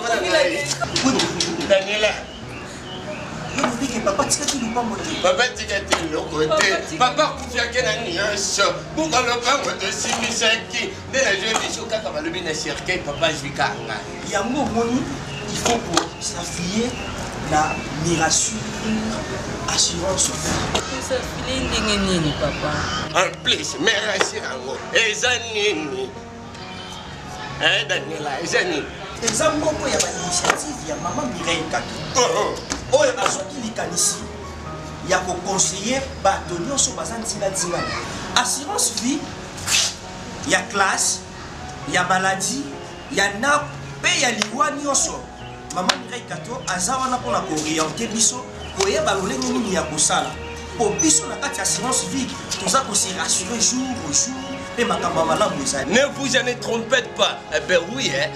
mama na ngai. Daniela. Yo ke papa tikaki lopango te. Papa tikaki eloko te. Papa akufiaki na nyonso. Buka lopango tosimbisaki. Nde nazwi biso kaka balobi na cercueil papa azwi kaka ngai. Yango omoni il faut ko s'affilier na Mirassure assurance vie. Kosafile ndenge nini papa? En plus, Mirassure yango eza nini? Eh Daniela, eza nini? Eza moko ya ba initiative ya mama Mireille Kato. Oh, oh. Oyo azwaki likanisi ya ko conseiller bato nyonso baza nzinga-nzinga. Assurance vie ya classe, ya maladie, ya ndako mpe ya liwa nyonso. Mama Mireille Kato aza wana mpo na kooriente biso koyeba lolenge nini ya kosala mpo biso na kati ya assurance vie toza ko se rassurer jour au jour mpe makambo ya malamu ezali. Ne vous en trompez pas. Eh ben oui, hein.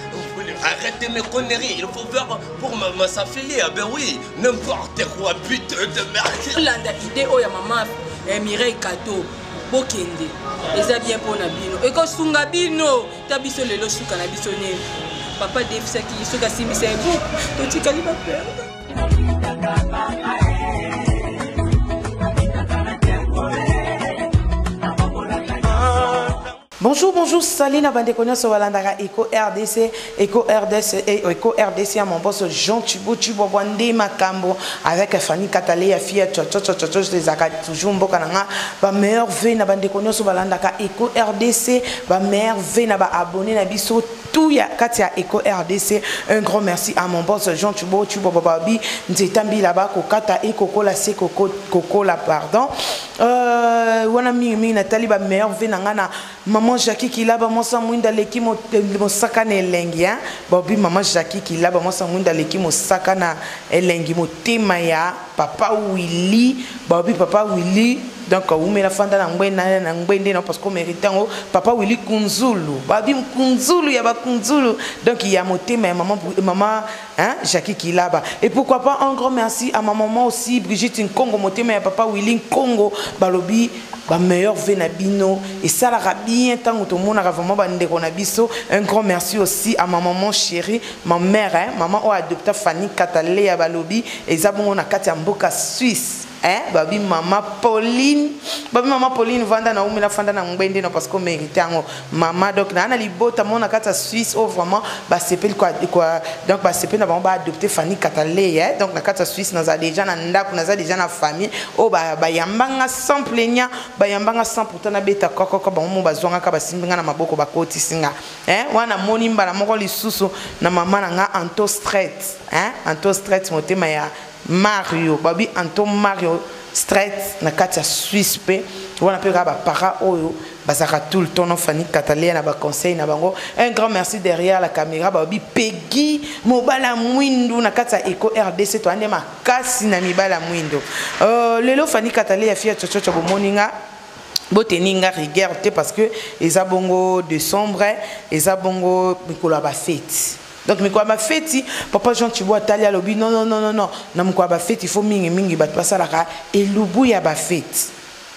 Arrêtez mes conneries. Il faut faire pour s'affilier. Eh ben oui, n'importe quoi, putain de merde. Landa idée oyo ya mama eh, Mireille Kato. Bokende. Eza bien pona bino. Ekosunga bino. Ta biso lelo suka na biso nini. Papa defisaki soki asimbisa ye buku totikali ba perdre. Bonjour, bonjour, salut na bande nyonso balandaka Eco RDC, Eco RDC, eh, Eco RDC ya mon boss Jean Chibo Chibo Bwande Makambo avec Fanny Katale ya fille tcho tcho tcho tcho ezalaka toujours mboka na nga ba meilleur vœux na bande nyonso balandaka Eco RDC, ba meilleur vœux na ba abonnés na biso tout ya kati ya Eco RDC. Un grand merci à mon boss Jean Chibo Chibo Babi Nzeta Mbila ba kokata e kokola se koko kokola pardon. Wana mingi mingi natali ba meilleur vœux na nga na maman Jackie Kilaba mwasa mwinda leki mosaka na elengi, hein? Babi maman Jackie Kilaba mwasa mwinda leki mosaka na elengi motema ya papa Willy, babi papa Willy donc umela fanda na ngwe na na ngwe nde non parce qu'on mérite yango papa Willy Kunzulu, babi Kunzulu ya ba Kunzulu donc ya motema ya maman maman hein Jackie Kilaba. Et pourquoi pas un grand merci à ma maman aussi Brigitte Nkongo motema ya papa Willy Nkongo balobi ba meilleur vœux na bino et ça la bien tant que tout monde a vraiment ba ndeko na biso. Un grand merci aussi à ma maman chérie, ma mère hein, maman o adopta Fanny Katalea balobi et za bongo na kati ya mboka Suisse hein, babi maman Pauline, babi maman Pauline vanda na umela fanda na ngwende non parce qu'on mérite yango maman donc na na libota mona kati ya Suisse oh vraiment ba sepeli quoi quoi donc ba sepeli na bango ba adopter Fanny Katalea hein, donc na kati ya Suisse naza déjà na ndako naza déjà na famille oh ba ba yambanga sans plaignant ba yambanga sans pourtant na beta koko koko bango mo bazwanga ka ba simbinga na maboko ba kotisinga hein wana moni mbala moko lisusu na mama na nga Anto Stret hein Anto Stret motema ya Mario babi Anto Mario Stret na kati ya Suisse pe wana pe kaka ba para oyo bazaka tout le temps no Fanny Katalea na ba conseil na bango. Un grand merci derrière la caméra babi Peggy mobala mwindu na kati ya Eco RDC to ande makasi na mibala mwindu. Lelo Fanny Katalea fia chochocho bomoninga boteni nga rigueur te parce que eza bongo décembre eza bongo mikolo ya ba fête. Donc mikolo ya ba fête papa Jean Chibo atali alobi non non non non non na mikolo ya ba fête il faut mingi mingi bato basalaka elubu ya ba fête.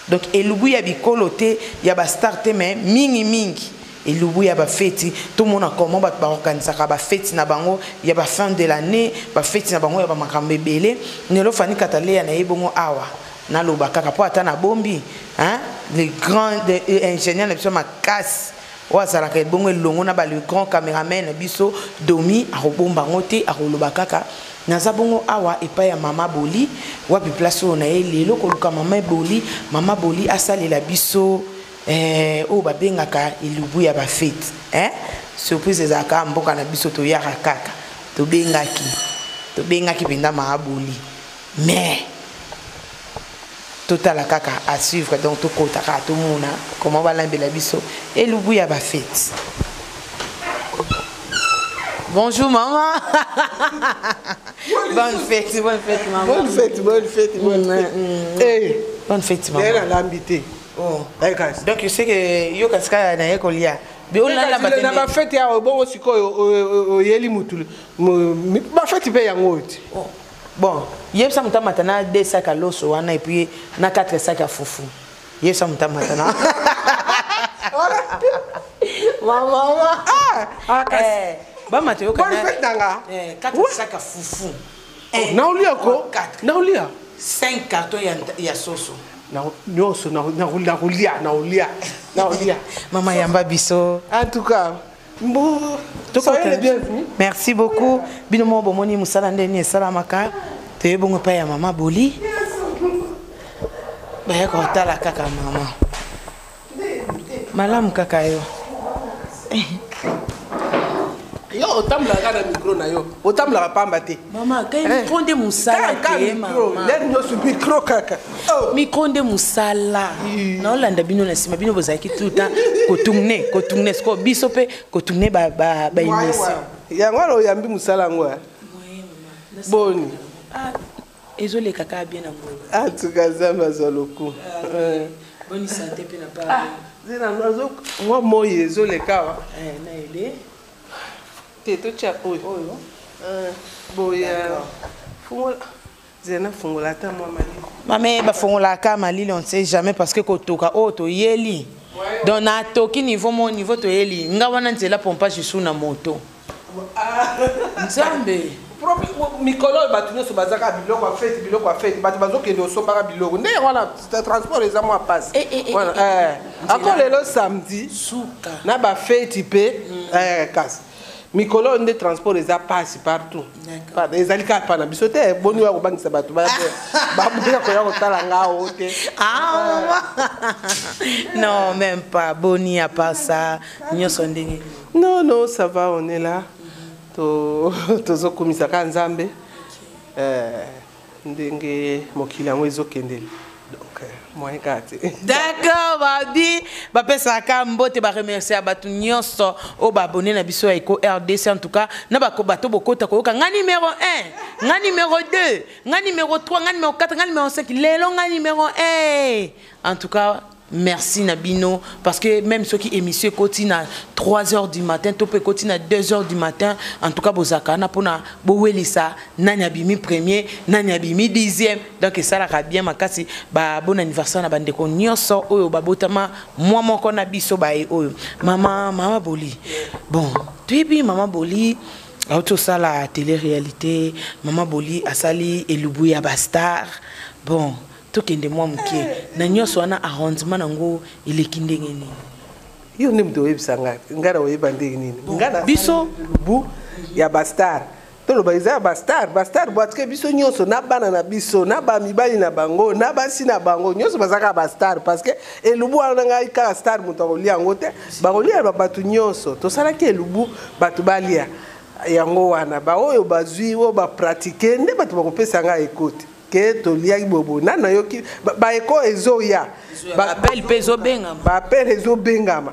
Donc elubu ya bikolo te ya ba star te mais mingi mingi elubu ya ba fête tout le monde comment bato ba organisaka ba fête na bango ya ba fin de l'année ba fête na bango ya ba makambo ebele. Lelo Fanny Katalea na ye bongo awa naloba kaka po ata na bombi hein le grand ingénieur na biso makasi oyo azalaka ebongo elongo na ba le grand cameraman na biso Domi akobomba yango te akoloba kaka naza bongo awa epai ya mama Boli wapi place oyo na ye lelo koluka mama Boli mama Boli asalela biso oyo babengaka elubu ya ba fête hein surprise ezalaka mboka na biso toyaka kaka tobengaki mpenza mama Boli mais totala kaka à suivre donc tokota kaka tomona comment balambela biso elubu ya ba fête. Bonjour maman. Bonne fête, bonne fête maman. Bonne fête, bonne fête, bonne fête. Hey. Bonne fête maman. Elle a l'ambité. Oh. Hey, guys. Donc je sais que yo kasika na ye kolia. Be on la ba na ba fête ya bongo sikoyo oyeli mutu. Ba fête pe yango ti. Oh. Bon, yebisa mutu amata na 2 sacs à loso wana et puis na 4 sacs à fufu. Yebisa mutu amata na. Maman. Ah, ah, kasi. Eh. Bamata yoka. Bonne fête na nga. 4 sacs ya fufu. Naolia ko. Naolia. 5 carton ya soso. Nyonso nakolia, naolia, naolia. Mama yamba biso. En tout cas, bon, soyez les bienvenus. Merci beaucoup. Bino mo bomoni musala ndeni esalamaka. Toye bongo pa ya mama Boli. Baya kotala kaka mama. Malamu kaka yo. Yo otambulaka na micro na yo, otambulaka pamba te. Mama, kai micro nde mosala te, mama. Lere nyonso micro kaka. Micro nde mosala. Naolanda bino na nsima, bino bozalaki tout le temps kotourne, kotourne sikoyo biso mpe kotourne ba ba ba émission. Yango wana oyambi mosala yango. Boni. Ezoleka kaka bien na ngolo. En tout cas, Nzambe azwa lokumu. Bonne santé mpe na pa. Zena nazo mwa moi ezoleka awa. Na ele. Te totia oyo. Oyo. Boye fungola. Zena fungola ata mwa malili. Mame bafungolaka malili, on ne sait jamais parce que kotoka oyo toyeli. Donc na toki niveau mo niveau toyeli. Nga wana nzela pompage su na moto. Nzambe. Mikolo oyo bato nyonso bazaka biloko ya fete, biloko ya fete, bato bazokende osombaka biloko nde wana transport eza mwa pasi. Ako lelo samedi suka na bafeti mpe kasi mikolo oyo nde transport eza pasi partout. Ezali kaka pa na biso te, boni oyo kobangisa bato baboya koya kotala ngao te. Non, même pas boni, à part ça nyonso ndenge. Non, non, ça va, on est là. Tozokumisaka Nzambe ndenge mokili yango ezokendeli, donc moyen kaka te. D'accord, babi bapesaka mbote, baremercie ya bato nyonso oyo baabonné na biso ya Eco RDC. En tout cas na bato bokota koyoka nga numéro 1, nga numéro 2, nga numéro 3, nga numéro 4, nga numéro 5, lelo nga numéro 1. En tout cas merci na bino, parce que même ceux qui émission ekoti na 3 heures du matin to mpe ekoti na 2 heures du matin, en tout cas bozalaka na mpona bowelisa nani abimi premier, nani abimi dixième. Donc esalaka bien makasi. Ba bon anniversaire na bandeko nyonso oyo babotama mwa moko na biso baye oyo. Mama Boli, bon, toyebi mama Boli auti osala télé-réalité, mama Boli asali elubu ya bastar. Bon, tokende mwa moke na nyonso wana, arrondissement nango eleki ndenge nini? Yo nde moto oyebisa ngai, ngai na oyeba ndenge nini? Ngai na biso bu ya bastar, toloba eza ya bastar, bastar boatike biso nyonso na bana na biso na bamibali na bango na basi na bango nyonso baza kaka bastar, parce que elubu wana na ngai kaka star moto akolia yango te, bakolia bato nyonso. Tosalaki elubu, bato balia yango wana, baoyo bazwi oyo bapratike nde bato bakopesa ngai ekote ke toliaki bobo nani. Nayoki baeko ezoya. Baappel mpe ezobengama. Baappel ezobengama,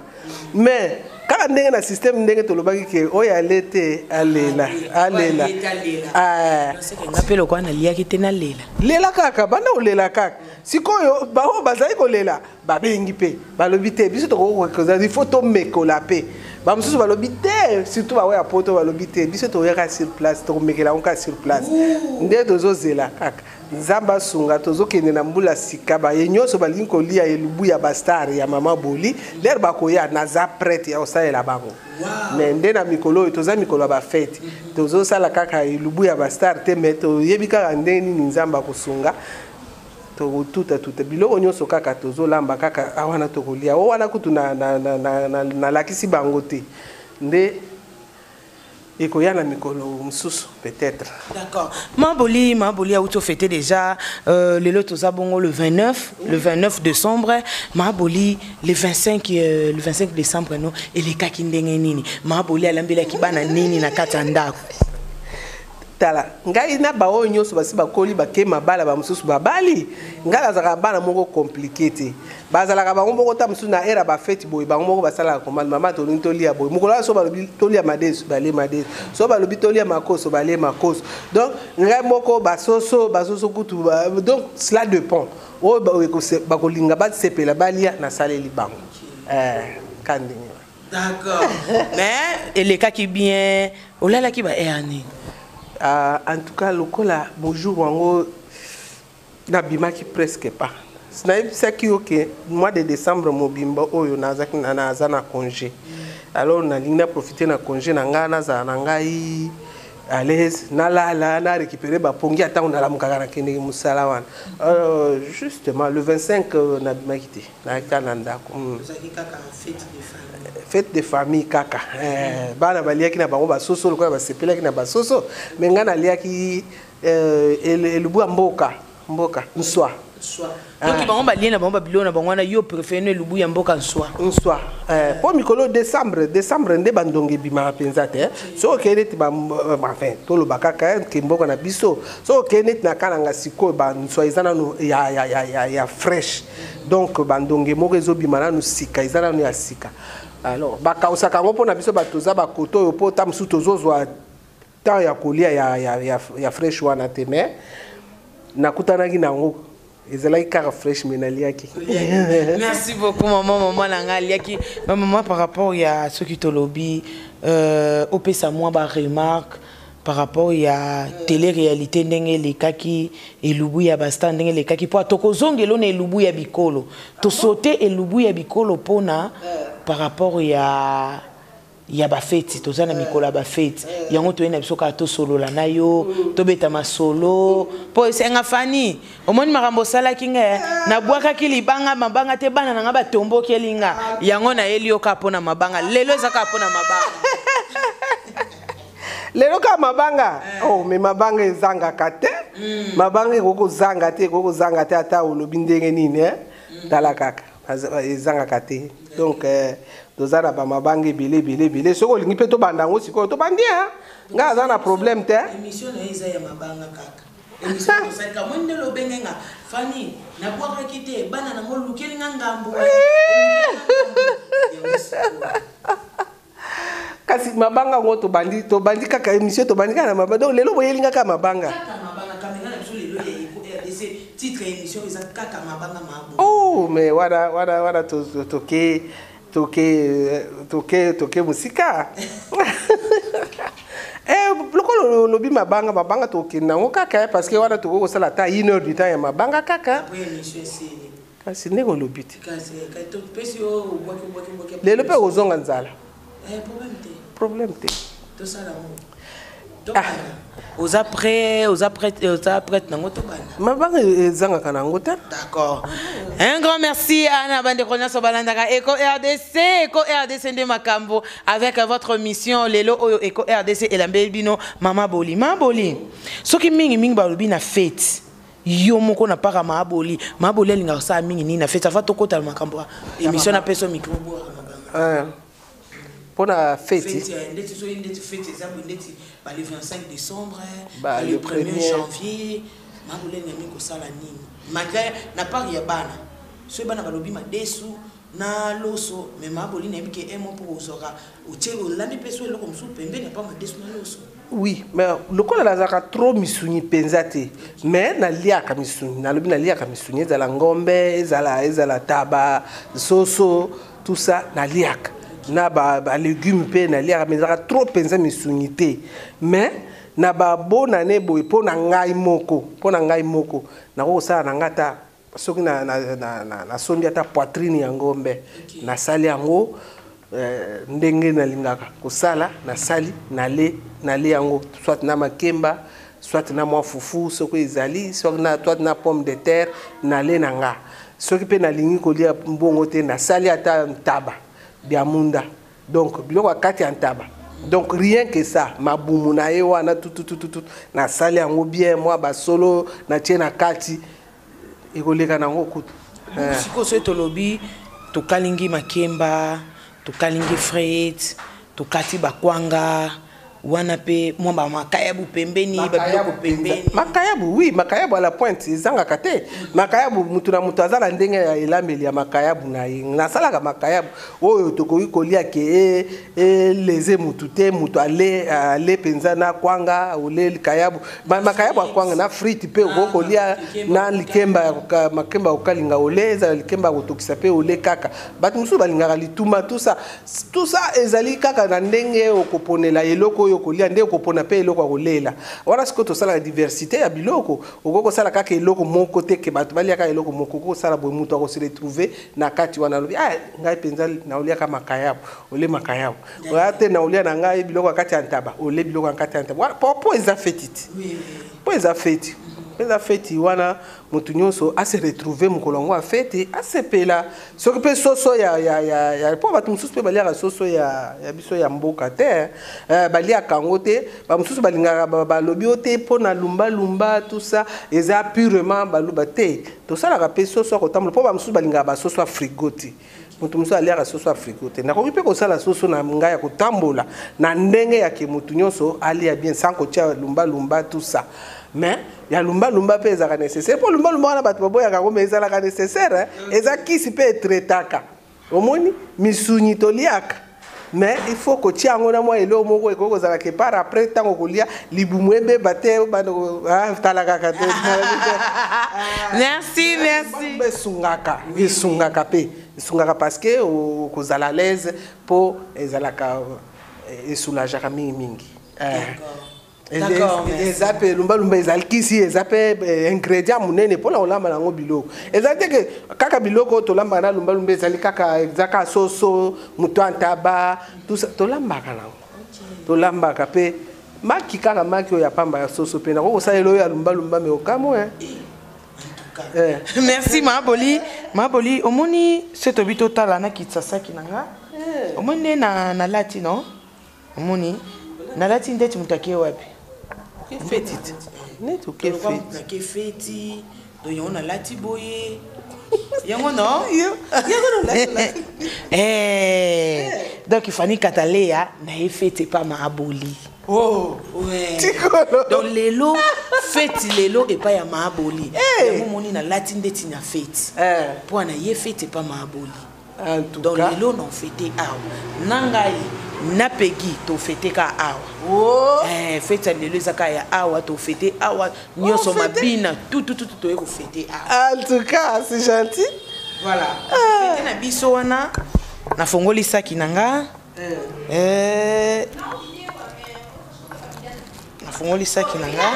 mais kaka ndenge na système ndenge tolobaki ke oyo ale te alela, alela. Nga mpe lokola naliaki te, nalela. Lela kaka, banda kolela kaka. Sikoyo baoyo bazali kolela babengi mpe balobi te biso tokoki, il faut tomekola mpe. Bamosusu balobi te, surtout baoyo ya Poto balobi te, biso toyaka sur place, tokomekela yango kaka sur place. Nde tozozela kaka Nzambe asunga, tozokende na mbula sika. Baye nyonso balingi kolia elubu ya bastar ya mama Boli, lere bakoya, naza prête ya kosalela bango. Mais nde na mikolo oyo toza mikolo ya bafete, tozosala kaka elubu ya bastar te, mais toyebi kaka ndenge nini Nzambe akosunga, tokotutatuta biloko nyonso kaka tozolamba kaka awana, tokolia o wana. Kutu nalakisi bango te, nde ekoya na mikolo mosusu peut-être. D'accord. Maboli, Maboli auti fêter déjà lelo toza bongo le 29, le 29 décembre. Maboli le 25, le 25 décembre no elekaki ndenge nini? Maboli alambelaki bana nini na kati ya ndako? Tala, ngai na baoyo nyonso basi bakoli, bake mabala, bamosusu babali. Ngai nazalaka bana moko compliqué te, bazalaka bango moko. Ta mosusu na ere ya bafeti boye, bango moko basalaka commande: "Mama, tolingi tolia boye." Mokolo wana so balobi tolia madesu, balie madesu; so balobi tolia makoso, balie makoso. Donc ngai moko basoso, basoso kutu donc cela dépend oyo bakolinga basepela balia, nasaleli bango. Ka ndenge. D'accord. Mais elekaki bien, olalaki ba heure nini? En tout cas lokola bonjour yango nabimaki presque pas. Nayebisaki yo ke mois de décembre mobimba oyo nazaki naza na congé. Alors nalingi na profiter na congé na ngai, nazala na ngai à l'aise, nalala, na récupérer bapongi. Ntango nalamukaka, nakendeki mosala wana. Justement le 25, nabimaki te, nayaki kaka na ndako. Fête de famille kaka. Bana baliaki na bango basoso lokola basepelaki na basoso, mais ngai naliaki elubu ya mboka, mboka nswa. Donc bango balie na bango babiloko na bango wana, yo préféré no elubu ya mboka, nswa. Nswa, mpo mikolo décembre, décembre nde bandongo ebimaka mpenza te. Soki okei neti, enfin toloba kaka ke mboka na biso, soki okei neti na Kananga sikoyo, banswa eza nanu ya fraîche. Donc bandonge moko ezobima nanu sika, eza nanu ya sika. Alors bakausaka yango mpo na biso bato toza bakoto oyo, mpo ta mosusu tozozwa temps ya kolia ya fraîche wana te. Mais nakutanaki nango, ezalaki kaka fraîche, mais naliaki. Merci beaucoup, mama. Mama na ngai aliaki. Mama, par rapport ya soki tolobi, opesa mwa baremarque par rapport ya télé-réalité, ndenge elekaki, elubu ya bastar ndenge elekaki, mpo tokozongela na elubu ya bikolo, tosote elubu ya bikolo mpona par rapport ya bafeti. Toza na mikolo ya bafeti yango, toye na biso kaka tosolola na yo, tobeta masolo, mpo esenga Fani. Omoni makambo osalaki ngai, nabwakaki libanga, mabanga te, bana na ngai batombokeli nga. Yango nayeli yo kaka mpo na mabanga. Lelo eza kaka mpo na mabanga. Lelo kaka mabanga. Oh, mais mabanga ezangaka te. Mabanga ekoki kozanga te, ekoki kozanga te. Ata olobi ndenge nini, eh? Tala kaka, ezangaka te. Donc toza na bamabanga ebele ebele ebele. Soki olingi mpe tobanda yango sikoyo, tobandi. Ngai aza na problème te. Émission na ye eza ya mabanga kaka. Émission tosalika moi nde lobenge nga Fani, nabwakaki te, bana nango olukeli nga ngambo. Kasi mabanga yango tobandi, tobandi kaka émission, tobandi kaka na mabanga. Donc lelo boyeli nga kaka mabanga. Kaka mabanga. Kamera na biso lelo ya Eko RDC, titre ya émission eza kaka mabanga mabo. Oh, mais wana wana wana toke toke toke toke mosika. Lokola olobi mabanga, mabanga, tokende yango kaka, parce que wana tokoki kosala ata une heure du temps ya mabanga kaka. Après émission esili. Kasi ndenge olobi te. Kasi topesi yo, obwaki, obwaki, obwaki. Lelo mpe kozonga nzala. Problème te. Problème te. Tosala yango. Oza prêt, oza prêt, oza prête nango, tobanda. Mabanga ezangaka nango te. D'accord, un grand merci à bandeko nyonso balandaka Eco RDC. Eco RDC nde makambo avec votre mission. Lelo oyo Eco RDC elambeli bino mama Boli. Mama Boli, soki mingimingi balobi na fête, yo moko na paka Maaboli, Maaboli alingaka kosala mingi nini na fête? Afa tokota na makambo ya émission, napesa micro, bwaka mabanga. Mpona feti? Ndeti soki ndeti fête eza boye, ndeti ba le 25 décembre, ba le le 1er premier janvier, Maaboli alinga mingi kosala nini, malgré na part ya bana? Soki bana balobi madesu na loso, mais Maaboli nayebi ke emo mpo kozwaka otie olandi mpe so eloko mosusu pembeni apa madesu na loso. Oui, mais lokola nazalaka trop misuni mpenza te, mais naliaka misuni. Nalobi naliaka misuni, ezala ngombe, ezala taba, soso, tout ça naliaka, na balégume mpe naliaka, mais ezalaka trop mpenza misuni te. Mais na babonane boye, mpo na ngai moko, mpo na ngai moko, nakoki kosala na ngai ata soki nasombi ata poitrine ya ngombe, nasali yango ndenge nalingaka kosala, nasali, nale yango soit na makemba, soit na mwa fufu soki ezali, soit na pomme de terre, nale na nga. Soki mpe nalingi kolia mbongo te, nasali ata ntaba biamunda, donc biloko ya kati ya ntaba. Donc rien que ça, mabumu na ye wana tututututu, nasali yango bien, mwa basolo natie na kati, ekoleka nango kutu. Sikoyo soki tolobi tokalingi makemba, tokalingi frite, tokati bakwanga wana mpe mwa bamakayabu pembeni, babiloko pembeni. Makayabu, oui, makayabu à la pointe ezangaka te. Makayabu, mutu na mutu aza na ndenge ya elambeli ya makayabu na ye. Nasalaka makayabu oyo tokoki kolia ke eleze mutu te. Mutu ale mpenza na kwanga, ole likayabu, makayabu ya kwanga na frite mpe okoki kolia na likemba ya makemba ya kokalinga, ole ezala likemba ya kotokisa mpe ole kaka. Bato mosusu balingaka lituma, tout ça, tout ça ezali kaka na ndenge okoponela eloko oyo. oyo okolia nde okopona mpe eloko ya kolela. Wana sikoyo tosalaka diversité ya biloko. Okoki kosala kaka eloko moko te ke bato baliaka eloko moko. Okoki kosala boye, moto akose retrouver na kati wana, alobi: "Ah, ngai mpenza naoliaka makayabo." Ole makayabo oya te, naolia na ngai biloko ya kati ya ntaba. Ole biloko ya kati ya ntaba Wana, po eza feti te, po eza feti, po eza feti wana, moto nyonso ase retrouve mokolo yango ya feti, asepela. Soki mpe soso ya mpo bato mosusu mpe baliaka soso ya biso ya mboka te, baliaka yango te. Bamosusu balingaka, balobi o te mpo na lumbalumba, tout ça eza purement baluba te. Tosalaka mpe soso ya kotambola mpo bamosusu balingaka basoso ya frigo te. Moto mosusu aliaka soso ya frigo te. Nakoki mpe kosala soso na ngai ya kotambola na ndenge yake motu nyonso alia bien, sans kotia lumbalumba, tout ça. Mais ya lumbalumba mpe ezalaka nécessaire, mpo lumbalumba wana bato baboyaka yango, mais ezalaka nécessaire, hein. Eza kisi mpe etraitaka. Omoni misuni toliaka, mais il faut kotia yango na mwa eloko moko ekoki kozala ke par après, ntango kolia, libumu ebeba te. Obanda tala kaka te. Merci, merci. Esungaka, esungaka mpe, esungaka parce que okozala à l'aise, mpo ezalaka esoulageaka mingimingi. D'accord, merci. Eza mpe lumbalumba, ezali kisi, eza mpe ingrédient monene mpona kolamba nango biloko. Eza te ke kaka biloko oyo tolambaka na lumbalumba ezali kaka, eza kaka soso, moto ya ntaba, tout ça. Tolambaka nango, tolambaka mpe maki, kaka maki oyo ya pamba ya soso mpe nakoki kosalela oyo ya lumbalumba, me okamwe. Merci, Maboli. Maboli, omoni se tobi totala nakitisa saki na nga. Omoni nde na nalati, non? Omoni nalati ndeti moto ake wapi? Feti te, neti oke feti. Nake feti, donc yango nalati boye yango, non? Donc Fani Katalea naye feti epa Maaboli. Oh. Ouais. Tikolo. Donc lelo feti, lelo epai ya Maaboli. Eh. Yango moni nalati ndeti na feti mpo na ye feti epa Maaboli. En tout Donc cas lelo na fete awa na ngai na Pegi, tofete ka awa. Oh. Feti ya lelo eza kaka ya awa, tofete awa nyonso. Oh, fete. Mabina tutututu, toye kofete awa. En tout cas, c'est gentil. Voilà, fete na biso wana, nafongoli saki na nga. Nafongoli saki na nga,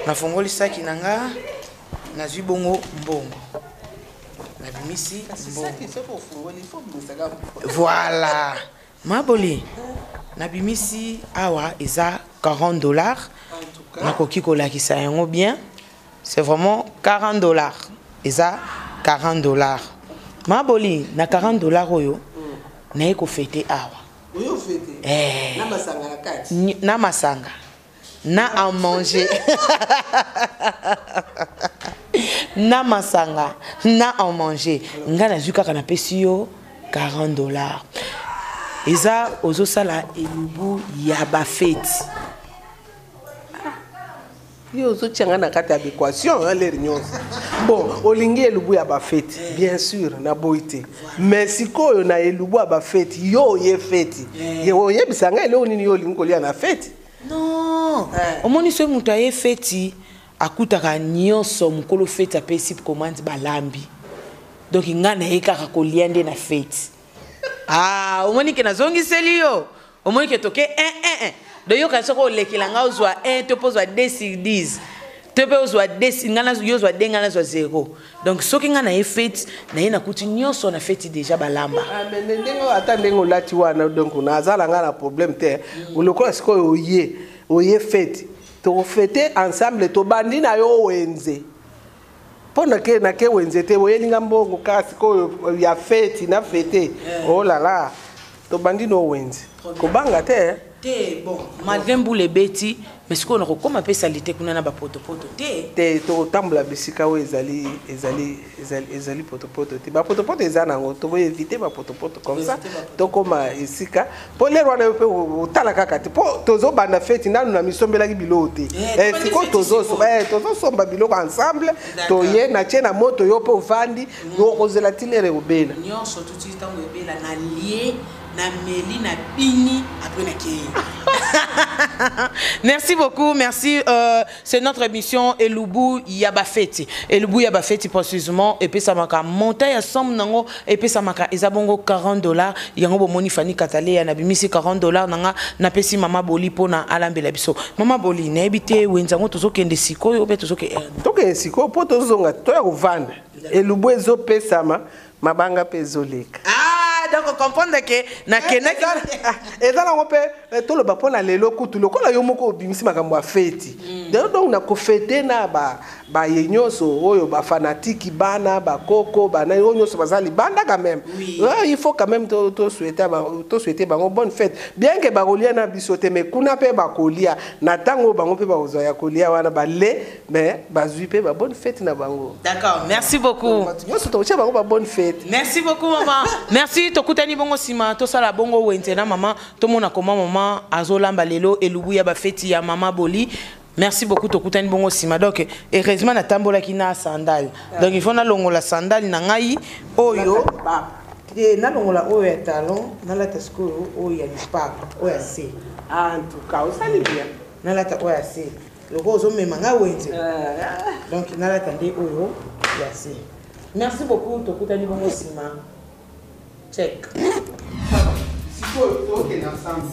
nafongoli saki na nga, nazwi bongo mbongo, nabimisi mbongo. Voilà, Maboli, nabimisi awa eza 40 $. Nakoki kolakisa yango bien, c'est vraiment 40 $, eza 40 $. Maboli, na 40 $ oyo naye kofete awa. Oyo fete na masanga na kati. Na masanga, na à manger, na masanga, na à manger. Ngai nazwi kaka, napesi yo 40 $, eza ozosala elubu ya bafeti. Yo ozotianga na kati ya baéquation l'heure nyonso. Bon, olingi elubu ya bafeti, bien sûr, naboyi te. Mais sikoyo na elubu ya bafeti, yo oye feti, ye oyebisa ngai eloko nini yo olingi kolia na feti. Non, omoni, soki moto aye feti, akutaka nyonso. Mokolo feti apesi commande, balambi. Donc ngai naye kaka kolia nde na feti. Ah, omoni ke nazongiseli yo, omoni ke toke 1 1 1. Donc yoka, soki olekela ngai, ozwa 1 to mpo ozwa 2 sur 10 to mpe ozwa 2, ngai yo ozwa 2, ngai nazwa 0. Donc soki ngai naye feti, naye nakuti nyonso na feti déjà balamba. Ah, mais ndenge ata ndenge olati wana, donc nazala ngai na problème te. Lokola sikoyo oye feti, tokofete ensemble. Tobandi na yo wenze, mpo nake wenze te, oyelinga mbongo kaka sikoyo ya feti na fete. Oh là là, tobandi no wenze, kobanga te. Te, bon, malgré mbula ebeti, mais sikoyo nakokóma mpe sali te kuna na bapotopoto te. Te, tokotambola bisika oyo ezali potopoto te. Bapotopoto eza nango, tokoevite bapotopoto comme ça tokóma esika. Mpo lero wana yo mpe otala kaka te, mpo tozobanda feti nanu na misombelaki biloko te. Tobandi Sikoyo feti sikoyo. Tozosomba biloko ensemble, toye natie na moto, yo mpe ovandi, okozela ti l'heure ekobela. Nyonso tuti ntango ebela, nalie, nameli, nabini, après nakei. Merci beaucoup, merci. C'est notre émission Elubu ya bafeti. Elubu ya bafeti précisément et puis ça maka montagne ya somme nango et puis ça maka eza bongo 40 $. Yango bomoni Fanny Katale na bimisi 40 $ nanga na pesi mama Boli pona alambela biso. Mama Boli nayebi te wenze yango tozokende sikoyo pe tozoke Tokende sikoyo mpo tozonga, toya kovanda. Elubu ezopesama, mabanga mpe ezoleka. Ah, donc comprendre que na kenaki Eza nango mpe toloba mpo na lelo kutu lokola yo moko obimisi makambo ya feti. Donc na kofete na baye nyonso oyo bafanatiki, bana bakoko, bana oyo nyonso baza libanda quand même. Ouais, il faut quand même tosouhaiter bango bonne fête, bien que bakolia na biso te, mais kuna mpe bakolia na ntango oyo bango mpe bakozwa ya kolia wana bale, mais bazwi mpe ba bonne fête na bango. D'accord, merci beaucoup. Bato nyonso tokotia bango ba bonne fête. Merci beaucoup, maman. Merci. Tokutani bongo nsima, tosala bongo wenze na mama, tomona koma mama azolamba lelo elubu ya bafeti ya mama Boli. Merci beaucoup, tokutani bongo nsima. Donc heureusement natambolaki na sandale, donc il faut nalongola sandale na ngai oyo te, nalongola oyo ya talon, nalata sikoyo oyo ya lipapa, oyo ya se. En tout cas osali bien. Nalata oyo ya se loko ozomema ngai wenze, donc nalata nde oyo ya se. Merci beaucoup, tokutani bongo nsima. Check. Sikoyo tokende ensemble.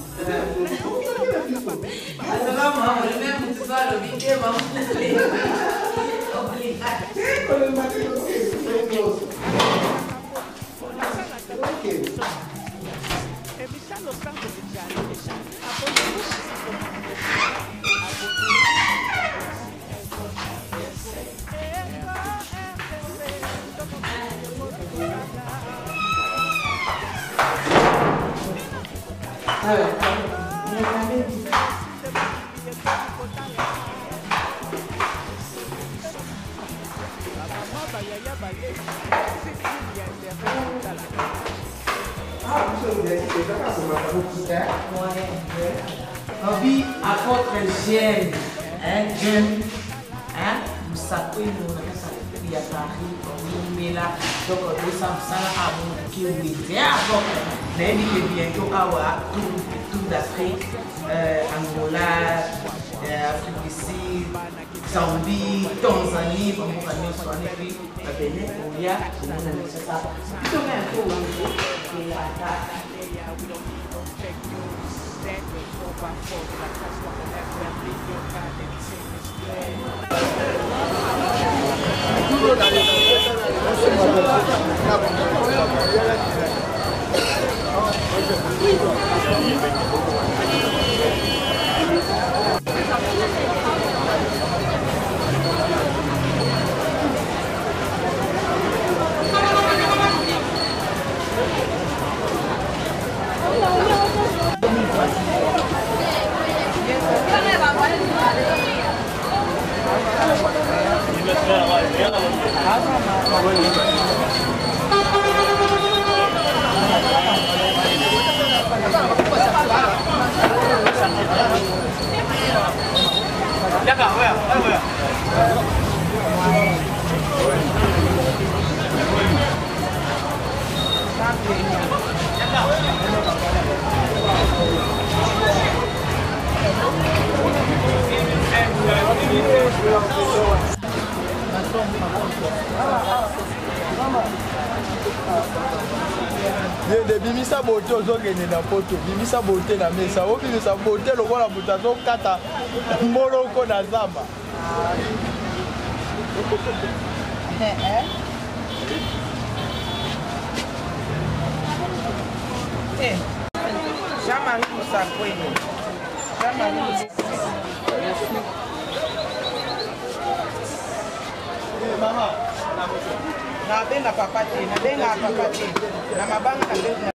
Obi apôtre jeune, hein, jeune, hein, Musakweno na kasa ya Paris, Omela, donc osa mosala amoki wenze. Donc nayebi ke bientôt awa tour d'Afrique, Angola, Afrique du Sud, Zambie, Tanzanie, bamboka nyonso wana, et puis babene oya komona na sasa biso nga yango wenze elata. Yende bimisa bote, ozokende na poto, bimisa bote na mesa, obimisa bote lokola moto azokata moloko na zamba. Jean-Marie Moussakwene. Jean-Marie. Nabenga papa te, nabenga papa te na mabanga, nabenga.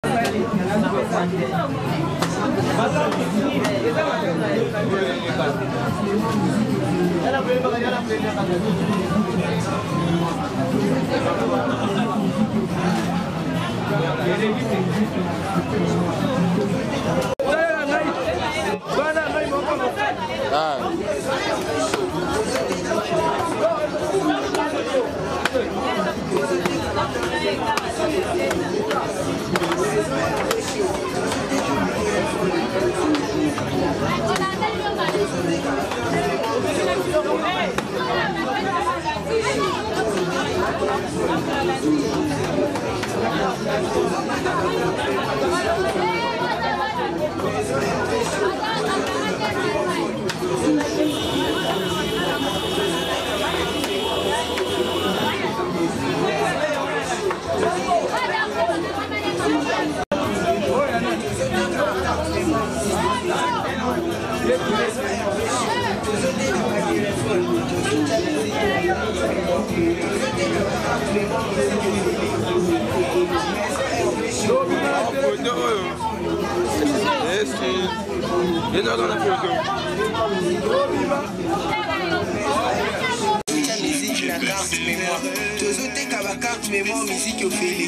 Musique na carte mémoire, tozoteka bacarte mémoire, musique ofele.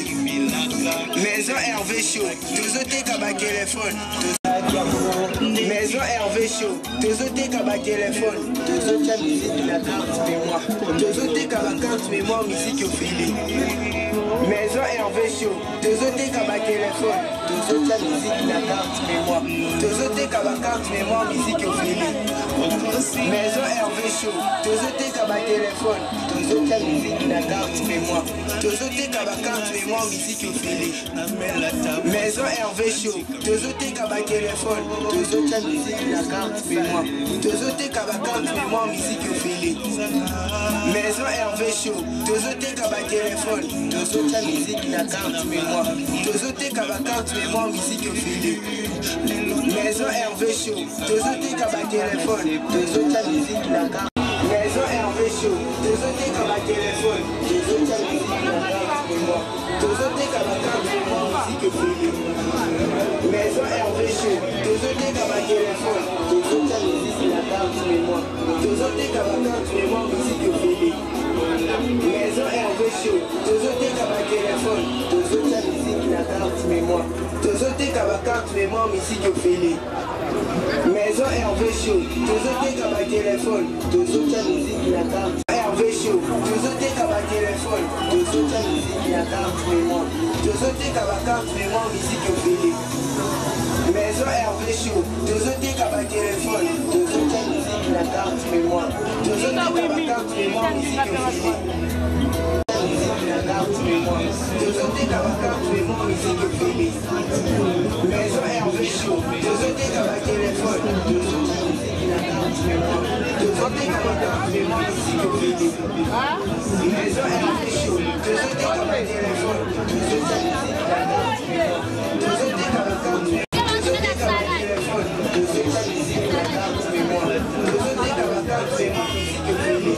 Maison Hervé Show, tozoteka batelefone. Maison Hervé Show, tozoteka batelefone, tozotia musique na carte mémoire, tozoteka bacarte mémoire, musique ofele. Maison Hervé Show, tozoteka batelefone, tozotia musique na carte mémoire, tozoteka bacarte mémoire, musique ofele. Maison Hervé Show, tozoteka batelefone, tozotia musique na carte mémoire, tozoteka bacarte mémoire, musique ofele. Maison Hervé Show, tozoteka batelefone, tozotia musique na carte mémoire, tozoteka bacarte mémoire, musique ofele. Maison Hervé Show, tozoteka batelefone, tozotia musique na carte mémoire, tozoteka bacarte mémoire, musique ofele. Maison Hervé Show, tozoteka batelefone, tozotia musique na carte. Maison Hervé Show, tozoteka batelefone, tozotia musique na carte mémoire, tozoteka bacarte mémoire, musique ofele. Maison Hervé Show, tozoteka batelefone, tozotia musique na carte mémoire, tozoteka bacarte mémoire, musique ofele. Maison Hervé Show, tozoteka batelefone, tozotia musique na carte mémoire, tozoteka bacarte mémoire, musique ofele. Maison Hervé Show, tozoteka batelefone, tozotia musique na carte. Hervé Show, tozoteka batelefone, tozotia musique na carte mémoire, tozoteka bacarte mémoire, musique ofele. Maison Hervé Show, tozoteka batelefone, tozotia musique na carte mémoire, tozoteka bacarte mémoire, musique ofele. Musique na carte mémoire, tozoteka bacarte mémoire, musique ofele. Maison Hervé Show, tozoteka batelefone, tozotia musique na carte mémoire, tozoteka bacarte mémoire, musique ofele. Maison Hervé Show, tozoteka batelefone, tozotia musique na carte mémoire, tozoteka bacarte mémoire, tozoteka batelefone, tozotia musique na carte mémoire, tozoteka bacarte mémoire, musique ofele.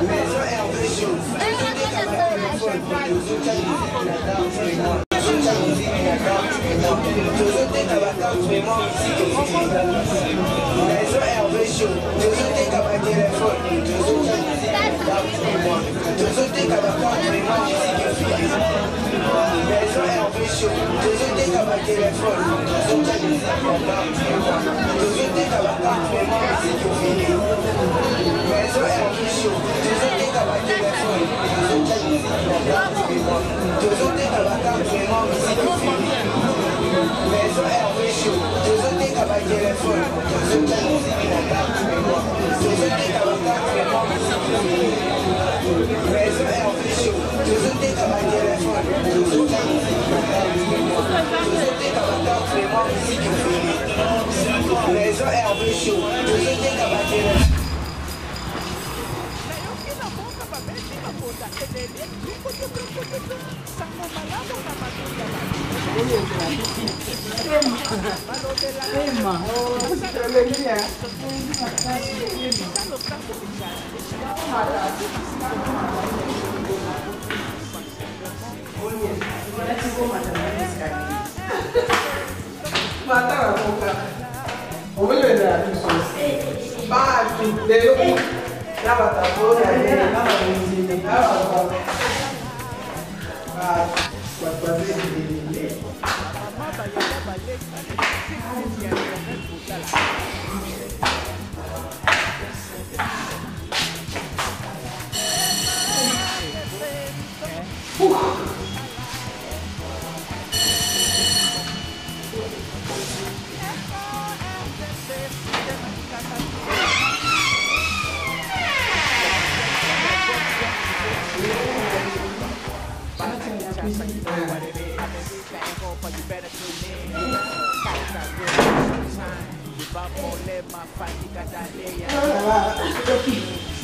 Maison Hervé Show, tozoteka batelefone, tozotia musique na carte mémoire, tozotia musique na carte mémoire, tozoteka bacarte mémoire, musique ofele. Maison Hervé Show, tozoteka batelefone, tozotia musique na carte mémoire, tozoteka bacarte mémoire, musique ofele. Maison Hervé Show, tozoteka batelefone, tozotia musique na carte mémoire, tozoteka bacarte mémoire, musique ofele. Maison Hervé Show, tozoteka batelefone, tozotia musique na carte mémoire, tozoteka bacarte mémoire, musique ofele. Maison Hervé Show, tozoteka batelefone, tozotia musique na carte mémoire, tozoteka bacarte mémoire, musique ofele. Maison Hervé Show, tozoteka batelefone, tozotia musique na carte mémoire, tozoteka bacarte mémoire, musique ofele. Maison Hervé Show, tozoteka batelefone.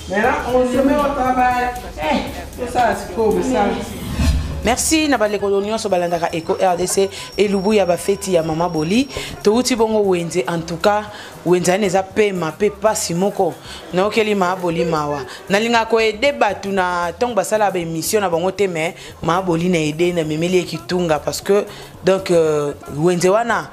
Maintenant, on se met au travail. Tout ça, c'est cool, ça. Merci na bandeko nyonso balandaka Eco RDC elubu ya bafeti ya mama Boli. Touti bongo wenze en tout cas wenze wana eza pema pe pasi moko. Naokeli ma Boli mawa. Nalinga ko aider bato na ntango basala ba émission na bango te mais ma Boli na aider na memeli ye kitunga parce que donc wenze wana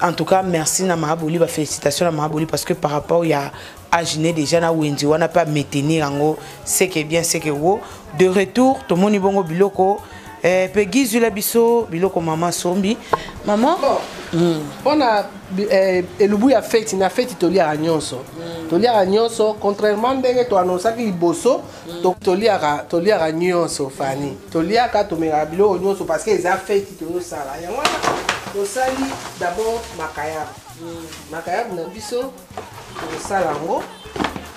en tout cas merci na ma Boli, ba félicitations na ma Boli parce que par rapport ya âge né déjà na wenze wana pas maintenir yango c'est que bien c'est que wo de retour tomoni bongo biloko pe gizula biso biloko mama sombi maman. Bon. Pona elubu ya feti na feti toliaka nyonso. Toliaka nyonso contrairement ndenge to annonçaki liboso, toliaka nyonso Fanny. Toliaka tomelaka biloko nyonso parce que eza feti tozosala. Yango wana tosali d'abord makayabu. Makayabu na biso tokosala yango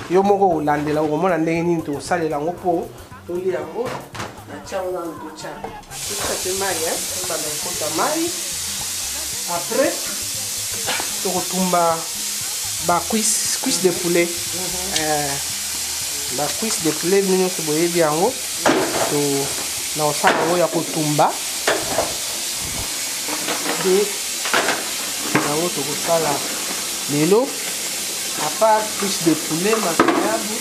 yo moko kolandela okomona ndenge nini tokosalela yango mpo tolia yango na tia yango nanu totya totya te mai, hein, tobanda kokota mai après tokotumba ba cuisse, cuisse de poulet. Ba cuisse de poulet bino nyonso boyebi yango to na kosala yango ya kotumba de yango tokosala lelo à part cuisse de poulet makayabu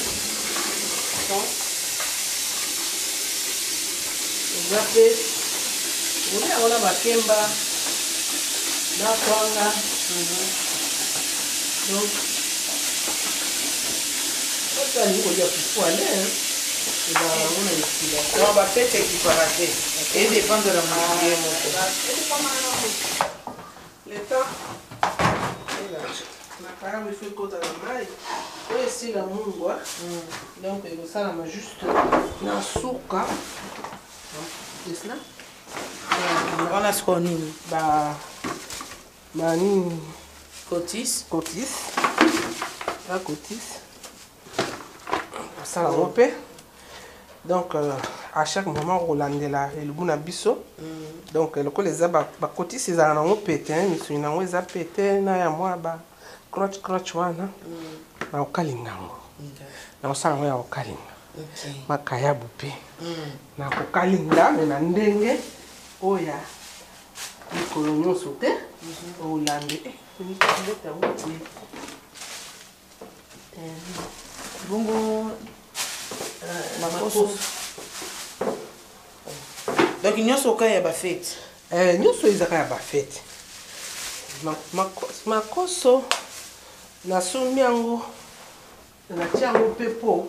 eza mpe olia yango na makemba na kwanga. Donc oyo alingi kolia fufu ale ezala yango na esila. Donc bafete ekipaka te, edépendre na motu ye moko. Le temps makayabu il faut ekota na mai oyo esila mungwa, donc ekosalama juste na suka esila. Wana sikoyo nini? Ba banini? Cotis. Cotis, ba cotis kosala yango mpe donc à chaque moment kolandela elubu na biso. Donc lokola eza bacotis ezalaka nango pete, misuni nango eza pete na ya mwa ba croche croche wana na kokalinga yango, na kosala yango ya kokalinga makayabu mpe na kokalinga me na ndenge oyo ya mikolo nyonso te olande yango te. Bongo makoso, donc nyonso oka ya bafete? Nyonso ezaka ya bafete. Makoso nasombi yango, natia yango mpe mpo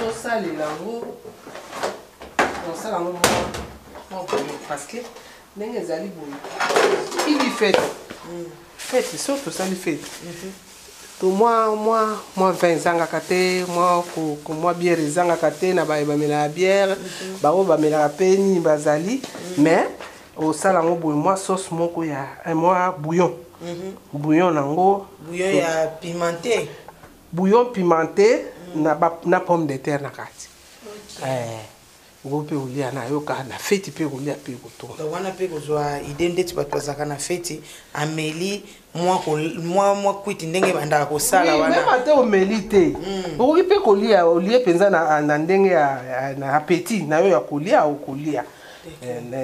tosalela yango, tosala yango mwa boye parce que ndenge ezali boye ili fete fete so tosali fete to mwa vin ezangaka te, mwa bière ezangaka te na baye bamelaka bière, bango bamelaka mpe nini bazali. Mais osala yango boye mwa sauce moko ya mwa bouillon, bouillon nango. Bouillon ya pimenté. Bouillon pimenté na pomme de terre na kati. Okoki mpe kolia na yo kaka na feti mpe kolia mpe kotonda. Donc wana mpe kozwa idée ndeti bato bazalaka na feti, ameli mwa kwiti ndenge ebandaka kosala wana. Même ate omeli te, okoki mpe kolia, olie mpenza na ndenge ya na appétit na yo ya kolia, okolia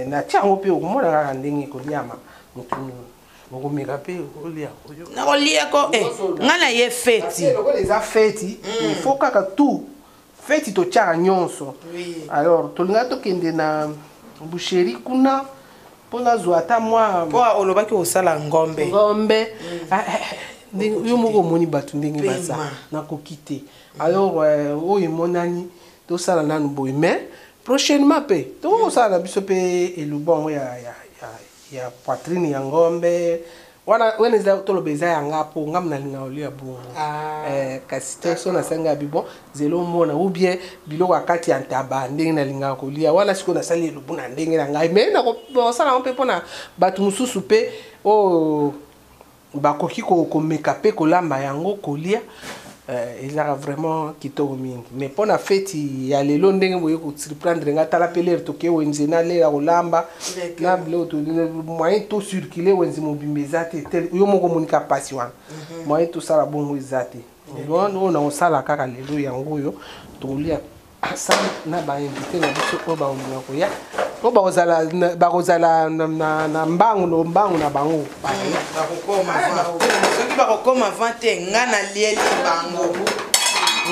natia yango mpe okomona kaka ndenge ekoliama motu okomeka mpe okolia. Nakolia ko ngai na ye feti. Lokola eza feti, il faut kaka tout feti totiaka nyonso. Alors tolinga tokende na boucherie kuna mpo nazwa ata mwa mpo olobaki osala ngombe. Ngombe yo moko omoni bato ndenge baza, nakoki te. Alors oyo emonani tosala nanu boye, mais prochainement mpe tokoki kosala na biso mpe elubu yango ya poitrine ya ngombe wana. Wana eza toloba eza yanga mpo ngam nalinga kolia bongo. Kasi te so nasangi abi bon zela omona ou bien biloko ya kati ya ntaba ndenge nalingaka kolia wana. Sikoyo nasali elubu na ndenge na ngai, mais nakosala yango mpe mpona bato mosusu mpe oyo bakoki komeka mpe kolamba yango kolia. Ezalaka vraiment kitoko mingi, mais mpo na feti ya lelo ndenge boye kosurprendre nga, tala mpe lere toke wenze na lere ya kolamba na biloko, moyen tocircule wenze mobimba eza te. Yo moko omonika mpasi wana, moyen tosala bongo eza te. Oyo na kosala kaka lelo yango oyo tokolia. Ensemble na bainvité na biso oyo bakolinga koya, oyo bakozala na mbangu na mbangu na bango. Bakokoma, soki bakokoma avant te, nga nalieli bango,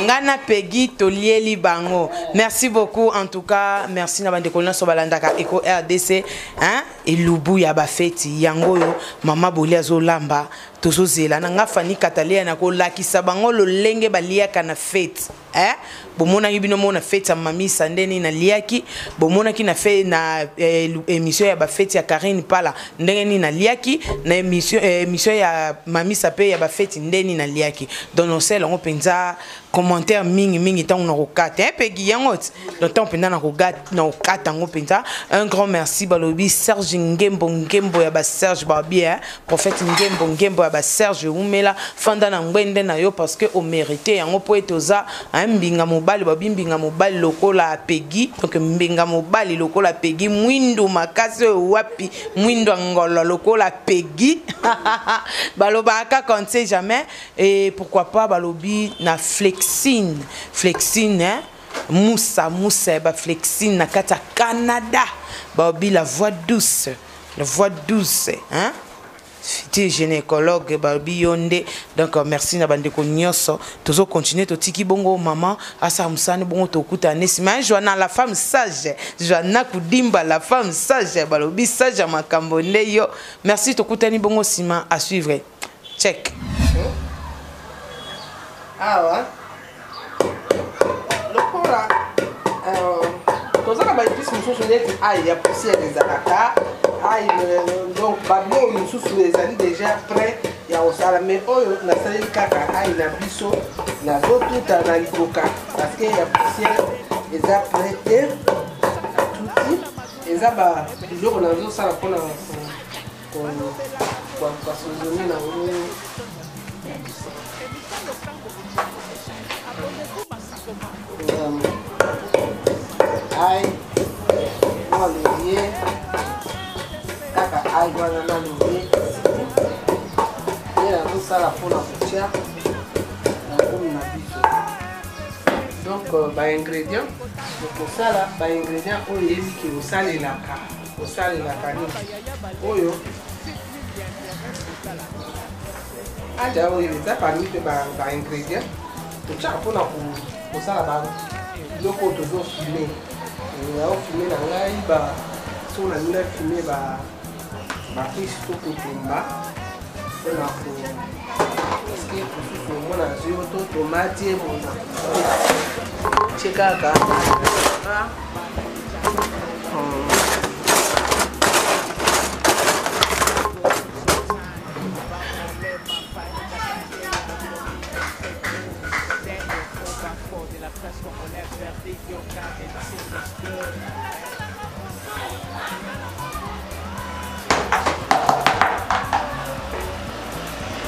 nga na Pegi tolieli bango. Merci beaucoup en tout cas, merci na bandeko nyonso balandaka Eco RDC, hein? Elubu ya bafeti yango oyo mama Boli azolamba, tozozela na nga Fani Katalea na kolakisa bango lolenge baliaka na fete, eh? Bomonaki bino mona fete ya Mamisa nde nini naliaki, bomonaki na fe na émission ya bafeti ya Karine Pala ndenge nini naliaki, na émission ya Mamisa mpe ya bafeti nde nini naliaki. Donc nosala yango mpenza commentaire mingi mingi ntango nakokata, eh, Pegi yango ti donc ntango mpenza nakokata yango mpenza. Un grand merci, balobi Serge Ngembo, Ngembo ya baserge, balobi, eh, prophète Ngembo, Ngembo ya baserge, umela fanda na ngwende na yo parce que omérite yango mpo ete oza, hein, mbinga mobali, babi mbinga mobali lokola Pegi. Donc mbinga mobali lokola Pegi, mwindu makasi oyo wapi, mwindu ya ngolo lokola Pegi, balobaka kaka on ne sait jamais. Et pourquoi pas balobi na Flexine, Flexine, hein? Musa Musa ya baflexine na kati ya Canada, balobi la voix douce, la voix douce, hein? Futur gynécologue, balobi yo nde. Donc merci na bandeko nyonso, tozocontinue, totiki bongo mama asala mosani bongo, tokutana ne nsima. Joana la femme sage, Joana Kudimba la femme sage, balobi sage ya makambo nde yo. Merci, tokutani bongo nsima, à suivre, check. Awa lokola toza na baépice mosusu neti ail ya poussière ezalaka ail, donc babiloko mosusu ezali déjà prêt ya kosala, mais oyo nasaleli kaka ail na biso, nazotuta na liboka parce que ya poussière eza prêt te. Tuti eza biloko nazosala mpona koassaisonner nango. Ail mwa laurier, kaka ail wana na laurier nde nazosala mpona kotia na komi na biso. Donc baingrédient okosala, baingrédient oyo eyebiki osalelaka nini, oyo aja oyo eza parmi mpe baingrédient totiaka mpona kosala biloko oyo tozofume. Naofume na ngai, soki nalingi nafume bacuisse to kotumba mpona ko, parce que mosusu omona azwi yo to tomate ebonga tie kaka.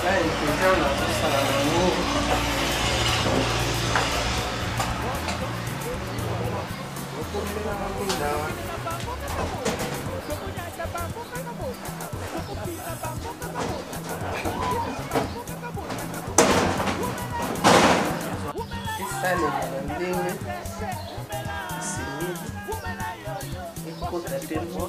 Ingrédient nazosala nango, esalema na ndenge esengeli, ekota mpe mwa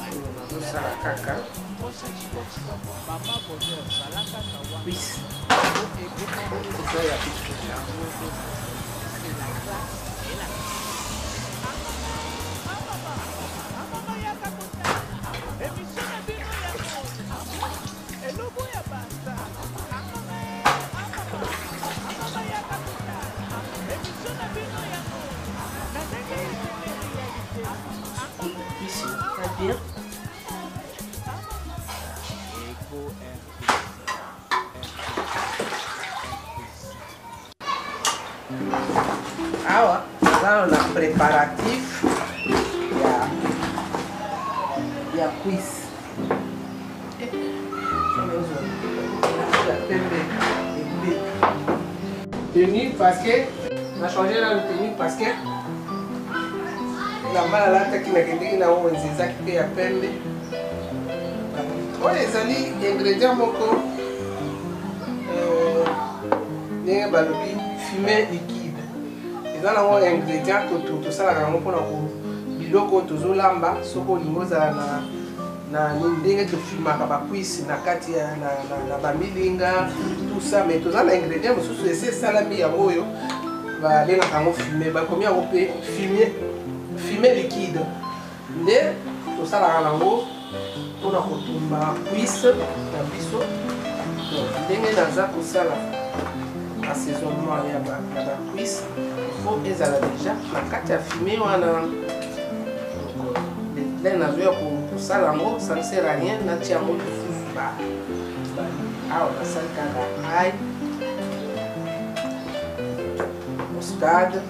oyo nazosala kaka cuisse eza ya kotumba. Cuisse très bien. Awa naza na préparatif ya cuisse ya pembe ebele tenue, parce que na change nanu tenue, parce que elamba nalataki nakendeki na wenze ezaki mpe ya pembe. Oyo ezali ingrédient moko. Ndenge balobi fumet liquide eza nango ingrédient tosalaka yango mpona biloko tozolamba. Soki olingi ozala na ndenge tofumaka bacuisse na kati ya na bamilinga, tout ça, mais toza na ingrédient mosusu esi esalami, yango oyo babengaka yango fumet. Bakomi yango mpe fumet liquide, nde tosalaka nango mpona kotumba cuisse na biso. Ndenge naza kosala assaisonnement ya bacuisse, il faut ezala déjà na kati ya fumet wana. Donc nazoya kosala yango, ça ne sert à rien natia yango lisusu. Awa nasali kaka ail, muscade,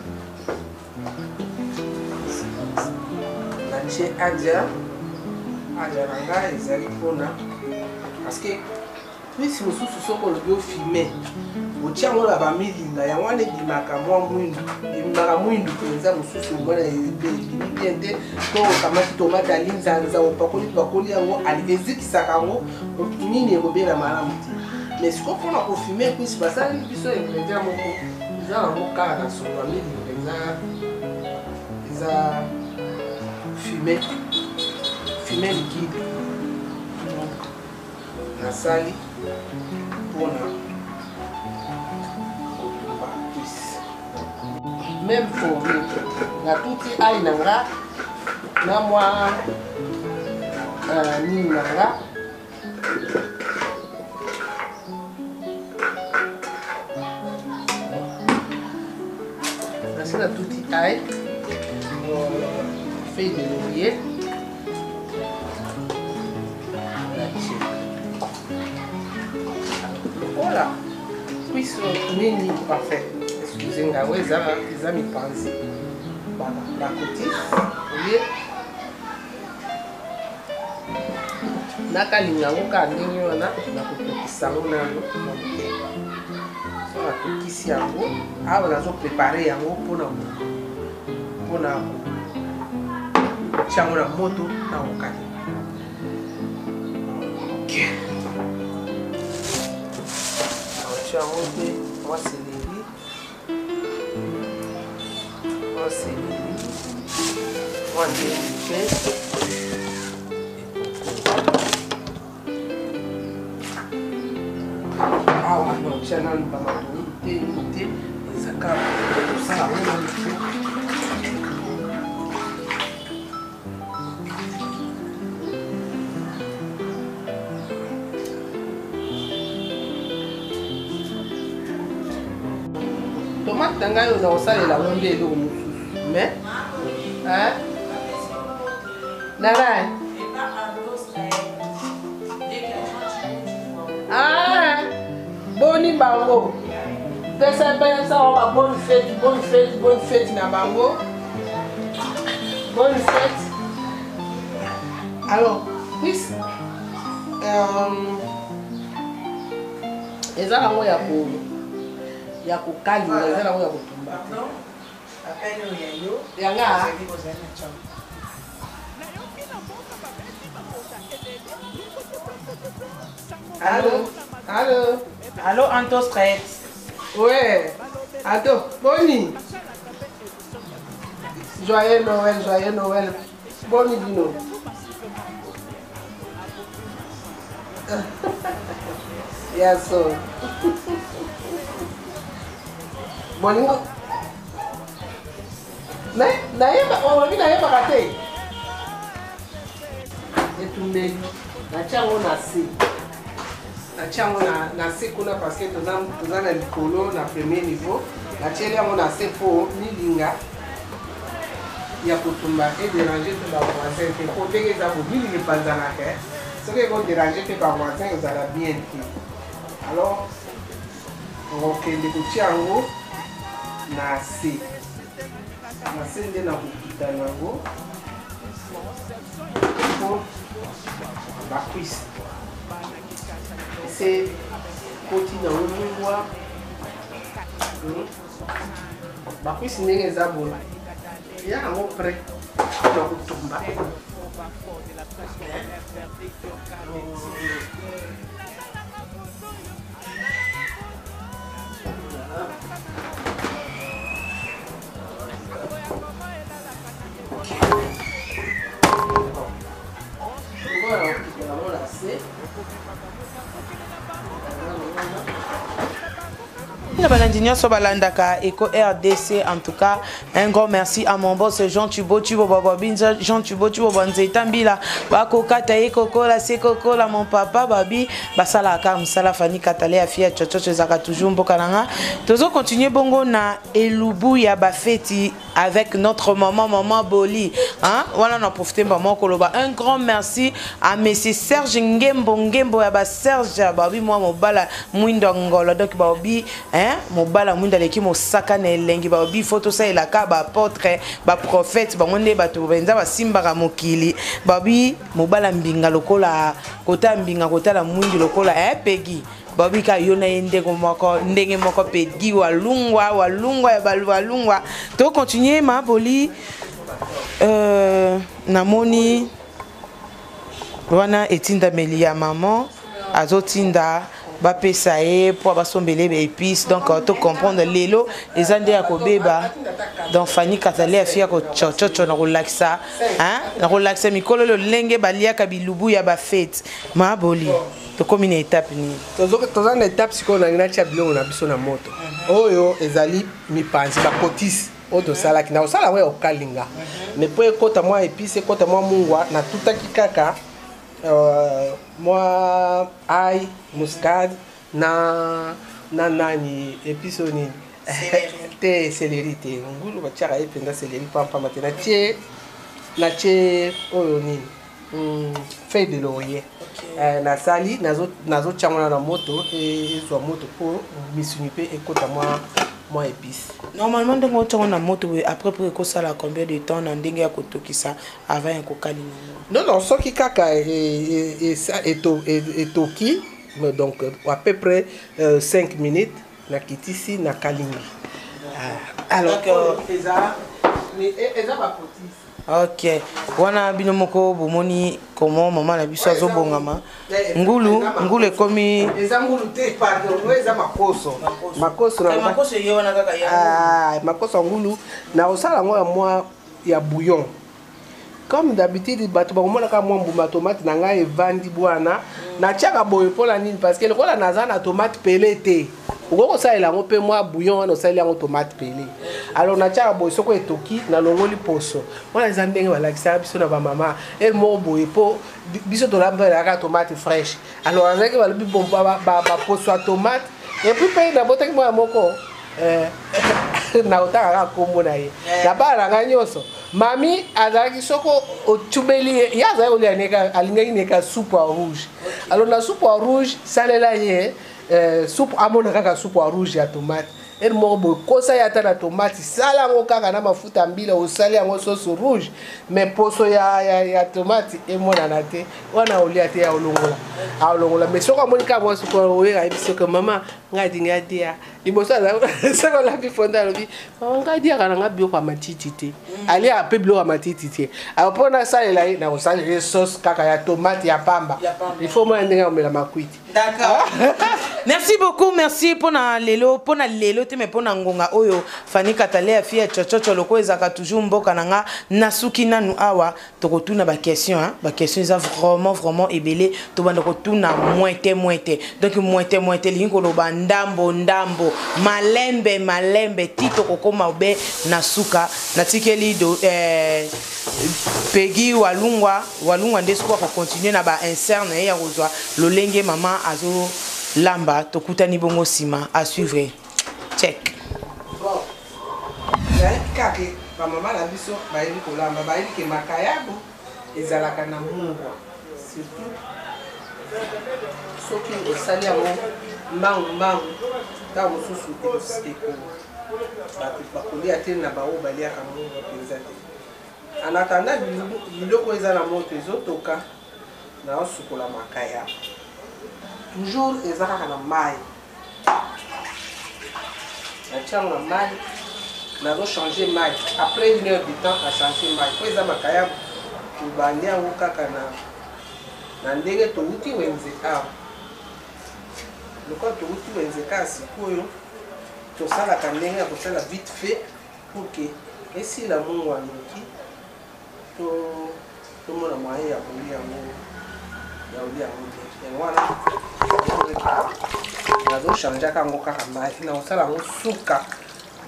natie adja. Adja na ngai ezali mpona, parce que cuisse mosusu soki olobi ofumer, otia yango na bamilinga, yango wana ebimaka mwa mwindu, ebimaka mwindu mpenza. Mosusu omona ebimi bien te. To okamati tomate alinzanza, opakoli pakoli yango, ezikisaka yango nini, ekobela malamu te. Mais sikoyo mpona kofumer cuisse, basali biso ingrédient moko eza nango kaka na solo ya milinga, eza fumet liquide. Donc nasali mpona kotumba cuisse, même formule, natuti ail na nga na mwa nini na nga. Nasi natuti ail, feuille de laurier natie. Lokola cuisse nini, parfait, excuse ngai, oyo eza mipanzi. Voilà, nakoti olie, nakalinga yango kaka ndenge wana. Nakotokisa yango nano mwa moke. So natokisi yango, awa nazoprépare yango mpona kotia yango na moto na kokalinga. Ok, nakotia yango mpe mwa céleri, mwa céleri, mwa ndembi mpe awa. Naotia nanu bamatungulu te, nini te, eza kaka kosala yango nanu te. Tomate na ngai oyo nakosalela yango nde eloko mosusu, mais nana. Ah, boni bango, pesa pesa ba bonne fête, bonne fête, bonne fête na bango, bonne fête. Alors puis eza nango ya kokalinga, eza nango ya kotumba te yanga. Allô, allô. Allô, Anto Stress. Ouais, Anto, boni. Joyeux Noël, joyeux Noël. Boni bino. Ya so. Bolingo. Nayeba, olobi nayebaka te. Etumbeli, natia yango na se, natia yango na se kuna, parce que toza na likolo na premier niveau. Natieli yango na se mpo milinga ya kotumba edéranger mpe bavoisin te, mpo ndenge eza bo, milinga epanzanaka. Soki ekodéranger mpe bavoisin, ezala bien te. Alors okokende kotia yango na se, na se nde na kokita nango mpo bacuisse ese koti nango mungwa. Bacuisse ndenge eza boye, ya yango prêt mpona kotumba. Na balandi nyonso balandaka Eco RDC, en tout cas un grand merci à mon boss Jean Tubo Tubo Baba Binza, Jean Tubo Tubo Banzeta Mbila bakokata ye kokola se kokola mon papa babi basalaka mosala Fanny Katale ya fia chochocho ezalaka toujours mboka na nga. Tozo continuer bongo na elubu ya bafeti avec notre maman, maman Boli, hein. Voilà, on a profité maman koloba. Un grand merci à monsieur Serge Ngembo Ngembo ya ba Serge babi moi mobala mwindo ngolo donc babi, hein, mobala mwindo aleki mosaka na elengi babi photo ça elaka ba apôtre ba prophète bango nde bato benza basimbaka mokili babi mobala mbinga lokola kota mbinga kotala mwindu lokola, hein, Peggy babi ka yo na ye ndenge moko, ndenge moko Peggy walungwa walungwa ya balu walungwa. To continuer ma Boli, namoni wana etindameli ya maman azotinda bapesa ye po basombele ba épices. Donc to comprendre lelo eza nde ya kobeba. Donc Fanny Katale afia ko chochocho na kolakisa, hein, na kolakisa mikolo lolenge baliaka bilubu ya ba fête. Ma Boli, tokomi na étape nini? Toza na étape sikoyo na natia biloko na biso na moto. Oyo ezali mipanzi bakotisi oyo tosalaki na kosala yango ya kokalinga. Mais po ekota mwa épice, ekota mwa mungwa, natutaki kaka mwa ail, muscade na nani épice oyo nini? Te, céleri te, ngulu batiaka ye mpenza céleri pampamba te. Natie oyo nini? Feuille de laurier. Nasali nazotia ngo na moto, ezwa moto mpo misuni mpe ekota mwa épice. Normalement ndenge otiango na moto boye, après po ekosala combien de temps na ndenge ya kotokisa avant ya kokalinga ngo? Non, non, soki kaka etoki, donc à peu près 5 minutes nakitisi nakalingi. Ah, alors, Donc, eza bakotisi. Ok, wana bino moko bomoni comment mama na biso azobongama ngulu, ngulu ekomi. Eza ngulu te, pardon, oyo eza makoso, makoso na Makoso ye wana kaka ya Ah, makoso ya ngulu na kosala yango ya mwa ya bouillon. Comme d'habitude bato bakomonaka mwa mbuma tomate na ngai evandi bwana, natiaka boye mpona nini? Parce que lokola naza na tomate pelée te, okoki kosalela yango mpe mwa bouillon wana, osaleli yango tomate pelée. Alors natiaka boye, soki etoki nalongoli poso wana. Eza ndenge balakisaka biso na bamama ere moko boye, mpo biso tolambelaka tomate fraîche. Alors azalaki balobi bon, baposo ya tomate. Et puis mpe nabotaki mwana moko, na otaka kaka nkombo na ye na bana na ngai nyonso. Mami azalaki soko otubeli ye, ye azalaki kolia neka, alingaki neka supu ya rouge. Alors na supu ya rouge salela ye supu, amona kaka supu ya rouge ya tomate. Ere moko boye kosa ye ata na tomate, sala yango kaka na mafuta ya mbila, osali yango sauce rouge, mais poso ya tomate emonana te wana, olia te, ya olongola aolongola. Mais soki amoni kaka mwa supu oyeka, yebi soki mama ngai alingi adia liboso, soki olambi fonde, alobi: "Mama, ngai adiaka na nga biloko ya matiti te." Aliaka mpe biloko ya matiti te. Alors mpo nasalela ye, nakosalela ye sauce kaka ya tomate ya pamba. Il faut mona ndenge akomela makwiti. D'accord. Merci beaucoup, merci pona lelo, pona lelo te mais pona ngonga oyo Fanny Katale ya fille chochocho loko ezaka toujours mboka nanga nasuki nanu awa. Tokotuna ba question, hein, ba question eza vraiment vraiment ebele. Tobanda kotuna moite moite. Donc moite moite lingi koloba ndambo ndambo, malembe malembe ti tokokoma be na suka. Natikeli do Peggy Walungwa, Walungwa nde sikoyo akocontinue na ba insert na ye ya kozwa lolenge mama azo lamba. Tokutani bongo nsima, à suivre. Check. Bon, nayebi kaka bamama na biso bayebi kolamba, bayebi ke makayabo ezalaka na mungwa, surtout soki osali yango mbangu mbangu, ntango mosusu eko bato bakolia te na baoyo baliaka mungwa mpenza te. En attendant biloko eza na moto ezotoka, naosukola makayabo. Toujours eza kaka na mai, natiango na mai, nazochange mai après une heure du temps, achange mai po eza makayabo. Tobandi yango kaka na ndenge towuti wenze awa. Lokola towuti wenze kaka sikoyo, tosalaka ndenge ya kosala vite fait pour que esila mungwa noki, tomona moyen ya kolia yango. ya kolia yango bien. Yango wana nazochangeaka yango kaka mai, nakosala yango suka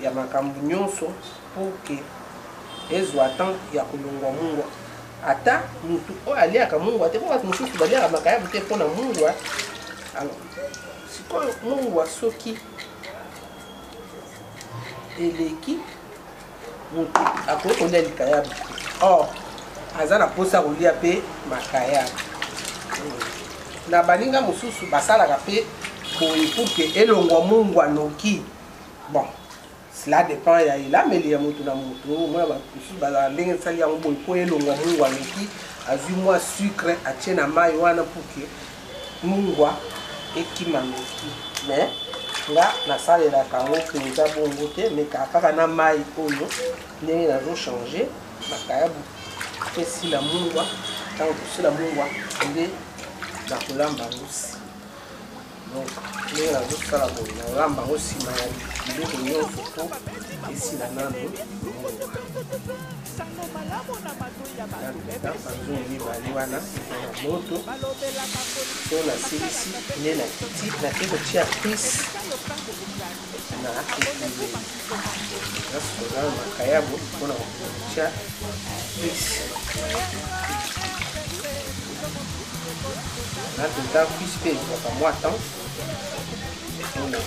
ya makambo nyonso pour que ezwa temps ya kolongwa mungwa. Ata mutu oyo aliaka mungwa te, mpo bato mosusu baliaka makayabu te mpo na mungwa. Alors sikoyo mungwa soki eleki, motu akoki kolia likayabu te, or aza na mposa kolia mpe makayabu. Na baninga mosusu basalaka mpe boye pour que elongwa mungwa noki. Bon, cela dépend ya elameli ya motu na motu. Omona bato mosusu bazala ndenge esali yango boye mpo elongwa mungwa noki, azwi mwa sucre atie na mai wana pour que mungwa ekima noki. Mais nga nasalelaka yango mpenza bongo te, mekaka kaka na mai oyo ndenge nazochange makayabu esila mungwa. Ntango kosila mungwa nde nakolamba yango nsima. Donc ndenge nazosala boye, nalamba yango nsima ya biloko nyonso mpo esila nano banzungu mibale wana na moto. So nasilisi nde nakiti, nake kotia prise na epimeli. Nasukola makayabu mpona kotia prise na mpenza. Cuisse mpe ezwaka mwa temps mpona.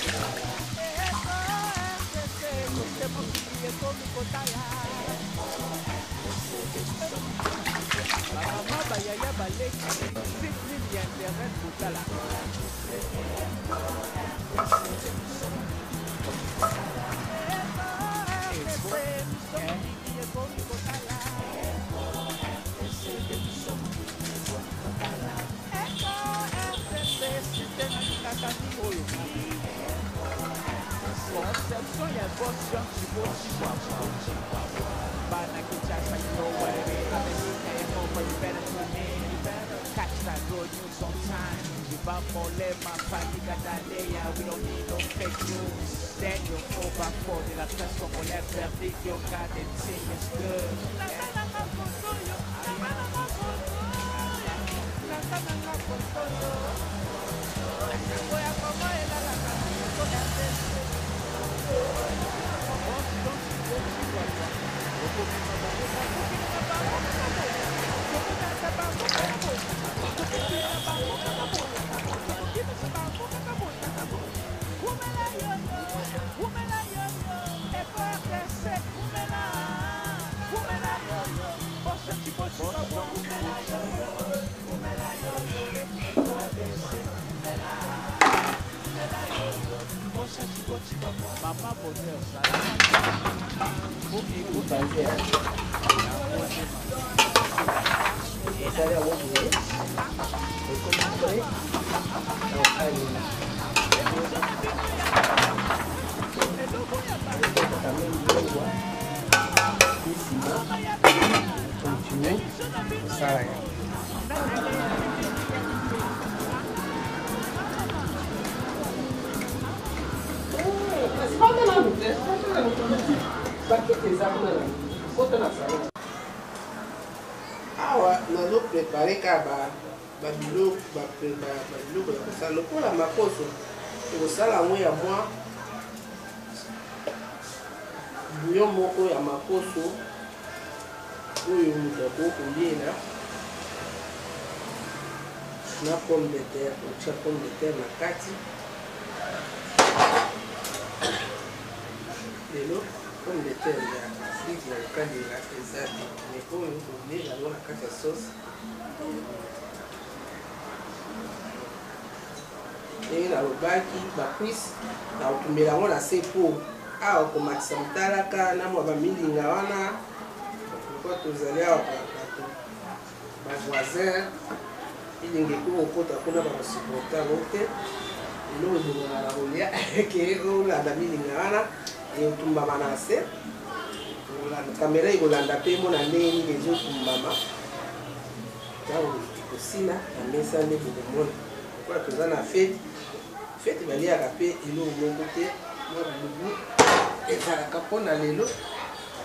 Esali yango boye, ekomi prêt na kokalinga. Quand même mungwa, nsima continue kosala yango. Bakiti eza kuna na kota na salon. Awa nazo prepare kaka babiloko ya kosala lokola makoso. Tokosala yango ya mwa bouillon moko ya makoso oyo moto akoki koliela na pomme de terre. Otia pomme de terre na kati. Lelo pomme de terre ya frite ya kokalinga eza te, mais oyo koliela yango na kati ya sauce. Ndenge nalobaki, bacuisse nakotumbela yango na se po awa komatisa motalaka na mwa bamilinga wana. Lokola tozali awa bato bavoisin, milinga ekoki kokota kuna, bakosupporte yango te. Eloko ebongaka na kolia ke olanda milinga wana etumbama na se. Kamera ekolanda mpe mona ndenge nini ezotumbama. Ntango ekosila na mesa nde bokomona. Lokola toza na fete, fete baliaka mpe eloko moko te, mwa bubu ezalaka. Mpona lelo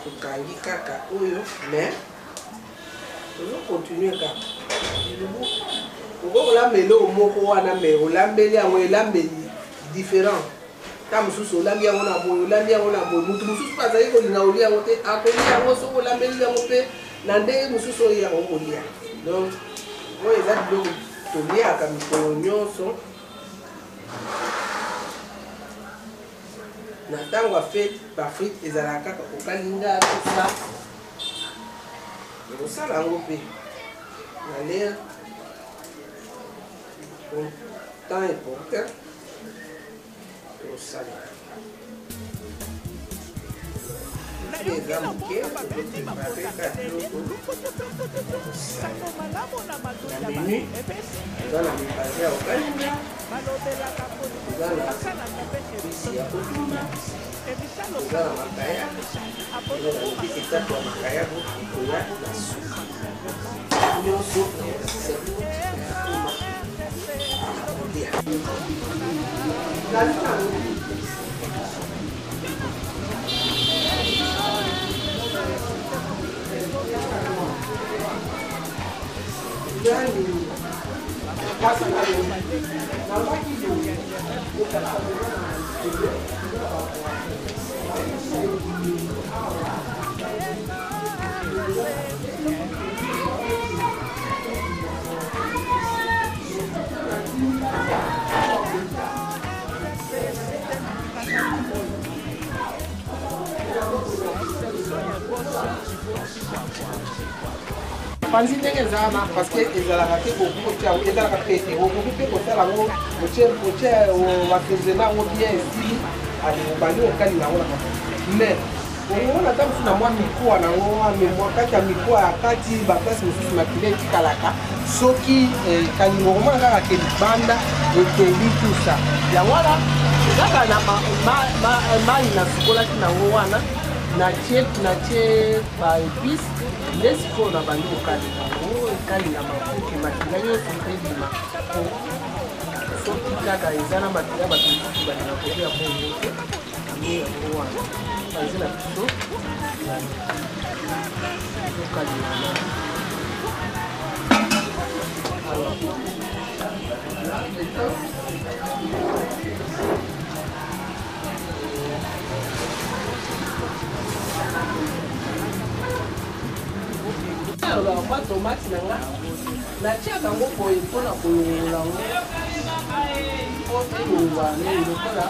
tokangi kaka oyo, mais tozocontinue kaka elubu. Okoki kolamba eloko moko wana mais olambeli yango elambeli différent. Ta mosusu olambi yango na boye, olambi yango na boye. Moto mosusu mpe azali kolinga kolia yango te, akolia yango soki olambeli yango mpe na ndenge mosusu oyo yango kolia. Donc oyo eza biloko toliaka mikolo nyonso. Na ntango ya fete, bafrite ezalaka kaka kokalinga tout ça. Okosala yango mpe na l'heure temps important tosalela eza moke na menu eza na mibaze ya kokalinga eza na mbisi ya kotumba eza na makaya eza na lobiki etape ya makayabu ekoya na suka nyonso nakolakisa bino nakoma kolia. Panzi ndenge eza wana parce que ezalaka te okoki kotia yango ezalaka pete okoki mpe kosala yango otie otie basaisonne yango bien esili ale obandi kokalinga yango na mafuta mais okomona ata mosusu na mwa mikuwa na yango wana mwa kati ya mikuwa ya kati baplace mosusu makila etikalaka soki eh, kalingo okomona kaka ke libanda eteli tusa yango wana kaka na mai nasukolaki nango wana natie natie baepice nde sikoyo na bandi kokalinga yango ekalinga mafuki makila nyonso ebima po soki kaka eza na makila bato mosusu balinga kolia bongo te nde yango wana panzi na biso tokalinga na alors alobaka mwa tomate na nga natiaka yango boye mpona kolongola yango mpo elongwa nini lokola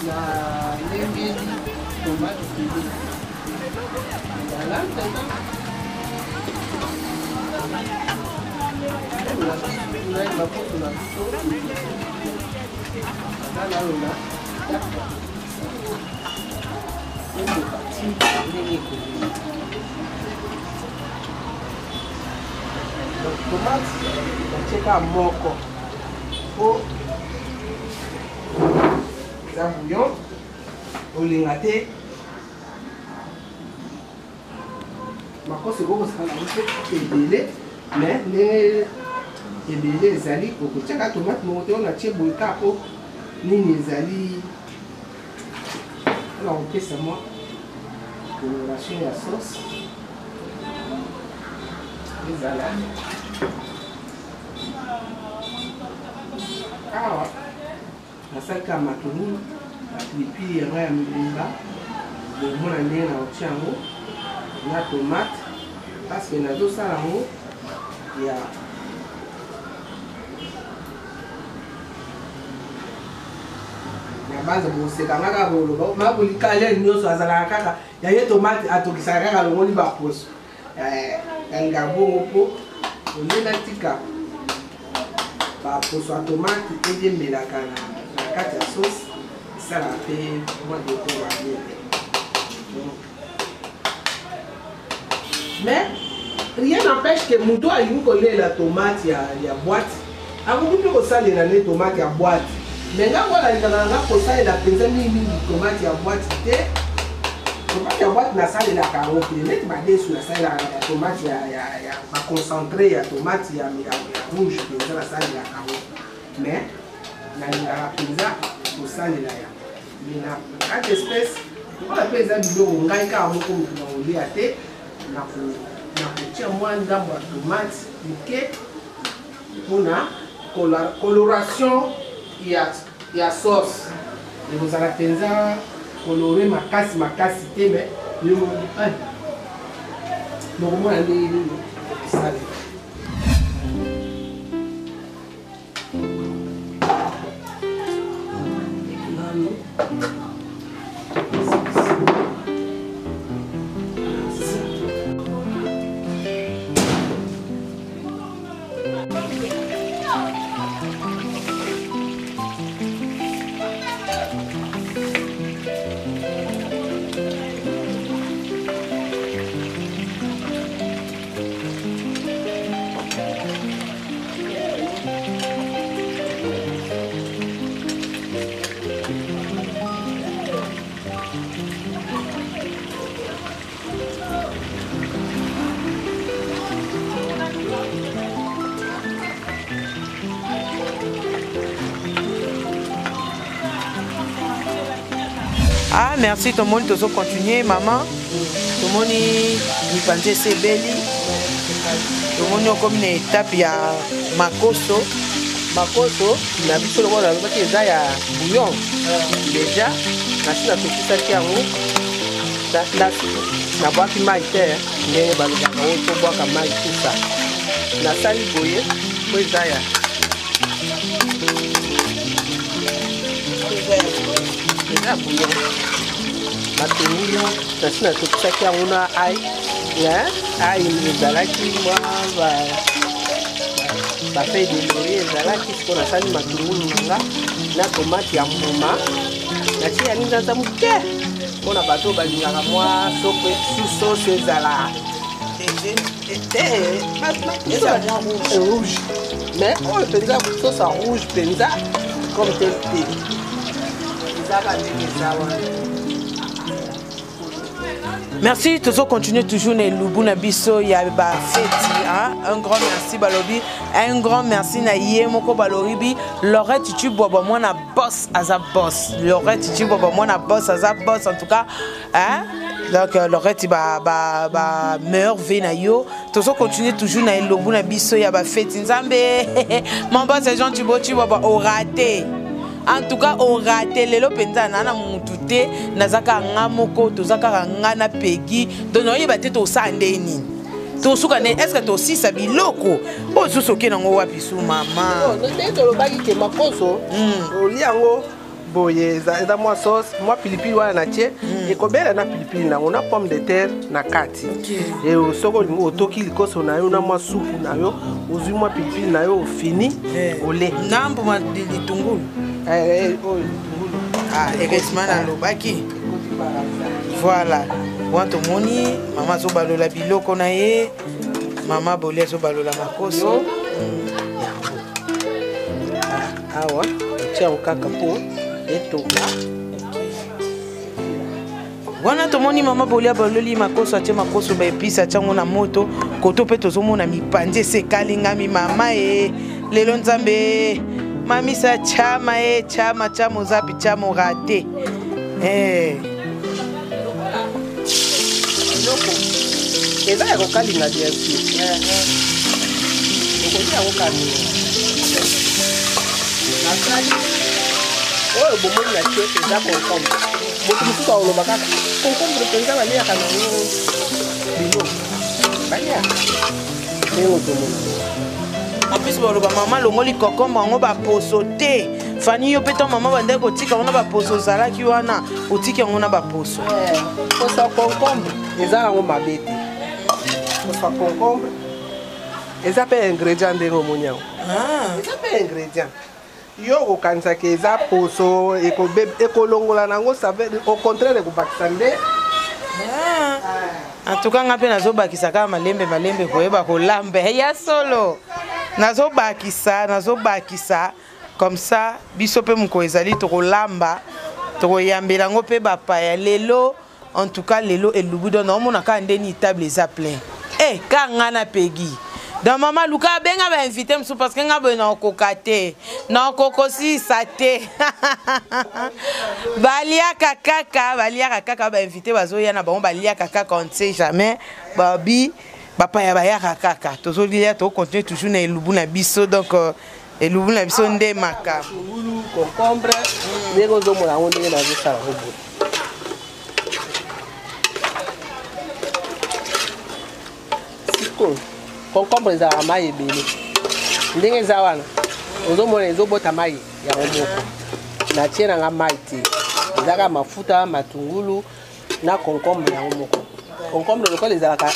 na lembeli tomate pele balantaka makoso na biso aza nalona emboka ti ndenge ekomi. Donc tomate natie kaka moko po eza bouillon, olinga te makoso ekoki kosala yango mpe ebele mais ndenge ebele ezali okotiaka tomate moko te oyo natie boye kaka po nini ezali mpona kopesa mwa coloration ya sauce ezala awa. Nasali kaka matungulu na pilipili ya ngai ya mobimba, bomona ndenge na kotia yango na tomate parce que nazosala yango ya na banza boseka nga kaka boloba mabulikale nyonso azalaka kaka ya ye tomate atokisaka kaka alongoli baposo eh, nalingaka bongo mpo olie natika baposo ya tomate eyemelaka na kati ya sauce esalaka mpe mwa decor ya bien te. Mais rien n'empêche que moto alingi kolela tomate ya, ya boîte akoki mpe kosalela nde tomate ya boîte mais nga ngo nalingaka na nga kosalela mpenza mingimingi tomate ya boîte te. Tomate ya boîte nasalelaka yango mpe neti madesu nasalelaka na batomate ya, ya, ya baconcentré ya tomate ya, ya, ya rouge mpenza nasalelaka yango mais nalingaka mpenza kosalela yango mais na kati espèce lokola mpe eza biloko ngai kaka moko moto na kolia te nakotia mwa ndambo ya tomate moke. mpona coloration ya, ya sauce ekozala mpenza colore makasi makasi te me eh, bokomona ndenge nini esalema. Ah, merci tomoni tozo continuer maman tomoni mipanzi esi ebeli tomoni okomi na etape ya makoso. Makoso na biso lokola nalobaki eza ya bouillon déjà, nasi natokisaki yango, nabwaki mai te ndenge balobaka oyo tobwaka mai tusa. Nasali boye po eza ya bouillon matungulu, nasi natokisaki yango na ai ai ezalaki mwa bafeuille de laurier ezalaki. Sikoyo nasali matungulu na nga na tomate ya mbuma, natie ya linzanza moke mpona bato oyo balingaka mwa soso ezala te rouge, mais oyo mpenza sauce ya rouge mpenza comme tel te, ezaka ndenge eza wana. Merci, tozo continuer toujours na elubu na biso ya bafeti, hein? Un grand merci balobi, un grand merci na ye moko balobi Lorette Tshibwabwa mwana boss aza boss. Lorette Tshibwabwa mwana boss aza boss en tout cas, hein? Donc Lorette ba, ba, ba meilleur vie na yo. Tozo continuer toujours na elubu na biso ya bafeti. Nzambe mon boss Jean Tshibo Tshibwabwa oraté. En tout cas orate lelo mpenza na na mutu te, naza kaka nga moko, toza kaka nga na Pegi. Donc naoyeba te tosala nde nini, tosuka nde est ce que tosisa biloko oyo susu oke nango wapi su mama? Ndenge tolobaki ke makoso olia yango boye, eza mwa sauce, mwa pilipili wana na tie, ekobela na pilipili nango na pomme de terre na kati. Soki olingi, otoki likoso na yo na mwa supu na yo, ozwi mwa pilipili na yo, ofini, ole. Na mbuma litungulu. Oyo litungulu. Ah, heureusement nalobaki. Voilà, wana tomoni mama azobalola biloko na ye, mama Boli azobalola makoso. Awa otia yango kaka mpo etoka. Wana tomoni mama Boli abaloli makoso, atie makoso baepise, atie yango na moto. Koto mpe tozomona mipanzi esi ekalingami. Mama e lelo Nzambe mamisa chama e chama chama ozapi chama orate eh. Biloko eza ya kokalinga, bien sûr okoki yango kalinga. Nasali oyo bomoni na tie eza concombre. Moto mosusu akoloba kaka concombre mpenza baliaka nango biloko, baliaka ndenge ozomona. En plus baloba mama longoli concombre yango baposo te. Fani yo mpe to mama bandaki kotika wana baposo ozalaki wana otiki yango na baposo. Poso ya concombre eza yango mabe te. Poso ya concombre eza mpe ingrédient ndenge omoni yango, eza mpe ingrédient. Yo okokanisaka eza poso ekolongola nango saveur, au contraire ekobakisa nde. En tout cas nga mpe nazobakisa kaka malembe malembe koyeba kolamba ya solo, nazobakisa nazobakisa comme ça biso mpe mokolo ezali tokolamba, tokoyambela yango mpe bapaya lelo. En tout cas lelo elubu, donc naomona kaka ndeni table eza plein e ka nga na Pegi. Donc mama luka abenga bainvité mosusu parce que nga boye naokoka te, naokokosisa te. Baliaka kaka, baliaka kaka, bainvité bazoya na bango, baliaka kaka, on ne sait jamais. Babi Bapaya bayaka kaka, tozolia, tocontinue toujours na elubu na biso. Donc elubu na biso nde makambo. Matungulu, concombre, ndenge ozomona yango, ndenge nazosala yango boye. Sikoyo concombre ezalaka mai ebele. Ndenge eza wana, ozomona ezobota mai yango moko. Natie nanga mai te, ezaka mafuta, matungulu na concombre yango moko. Concombre lokola ezalaka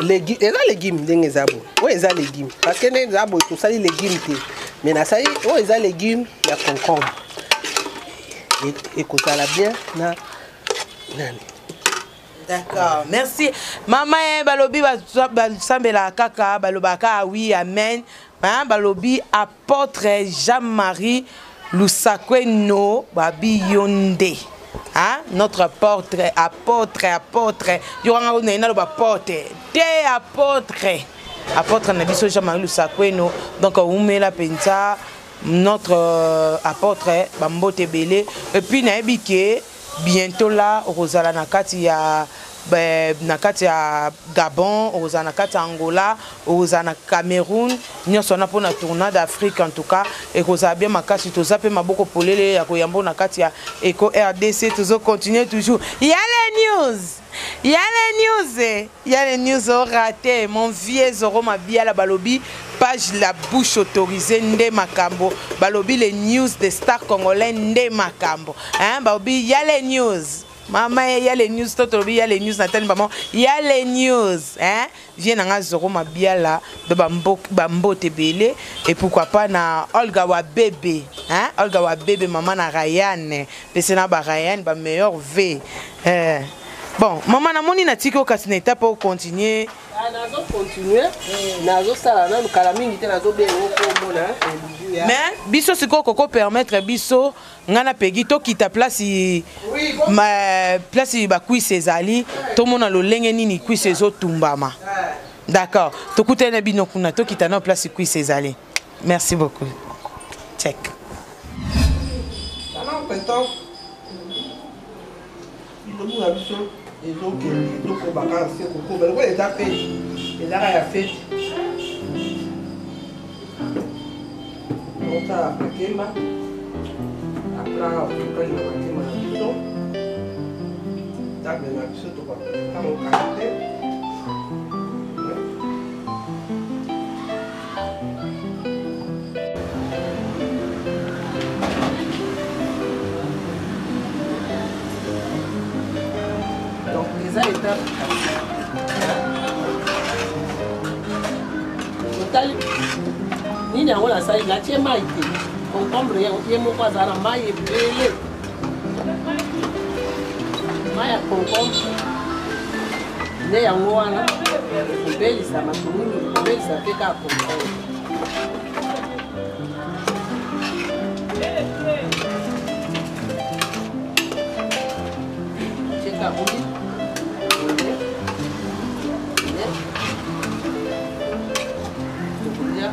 eza légume, ndenge eza boye, oyo eza légume, parce que ndenge eza boye, tosali légume te, mais nasali oyo eza légume ya concombre, ekozala bien na nani. D'accord, merci. Mama, balobi basambelaka kaka, balobaka oui, amen. Hein, balobi apôtre Jean-Marie Lusakweno, babi yonde. Hein, notre apôtre, apôtre, apôtre. Yoranga ona ina loba porte. Te apôtre. Apôtre na biso Jean-Marie Lusakweno. Donc umela penza notre apôtre, bambote ebele. Et puis nayebi ke bientôt là okozala na kati ya na kati ya Gabon, okozala na kati ya Angola, okozala na Cameroun, nyonso wana mpona tournade d'Afrique. En tout cas ekozala bien makasi. Toza mpe maboko polele ya koyambo na kati ya Eco RDC. Tozocontinue toujours. Ya les news, ya les news, ya les news oraté mon vieux Zoro Mabiala. Balobi page La Bouche Autorisée nde makambo. Balobi les news des stars congolais nde makambo, hein. Balobi ya les news, mama, ya les news. To tolobi ya les news, natali bamo ya les news, hein. Vie nanga Zoro Mabiala de bambote ebele. Et pourquoi pas na Olga wa bébé, hein, Olga wa bébé, mama na Ryan, pese na ba Ryan ba meilleur v. Bon, mama, namoni natiki yo, kasi na étape ocontinue. Nazocontinue, nazosala nanu, kala mingi te nazobenga mpo omona elubu ya Mais biso sikoyo koko permettre biso, ngai na Pegi, tokita place ma, place bacuisse ezali, tomona lolenge nini cuisse ezotumbama. D'accord, tokutani na bino kuna, tokita na place cuisse ezali. Merci beaucoup, check. Pendant printemps, bilobu na biso ezokende, ezokoba kaka se kokoba lokola eza fête, ezaka ya fête. Tosala makemba, apres tokalinga makemba na biso, table na biso tokango kala te. Donc eza étape, otali nini yango nasali, natie mai te. Concombre ye moko azala na mai ebele, mai ya concombre nde yango wana ekobelisa matungulu, ekobelisa mpe kaka concombre. Tieka huile nde tokolia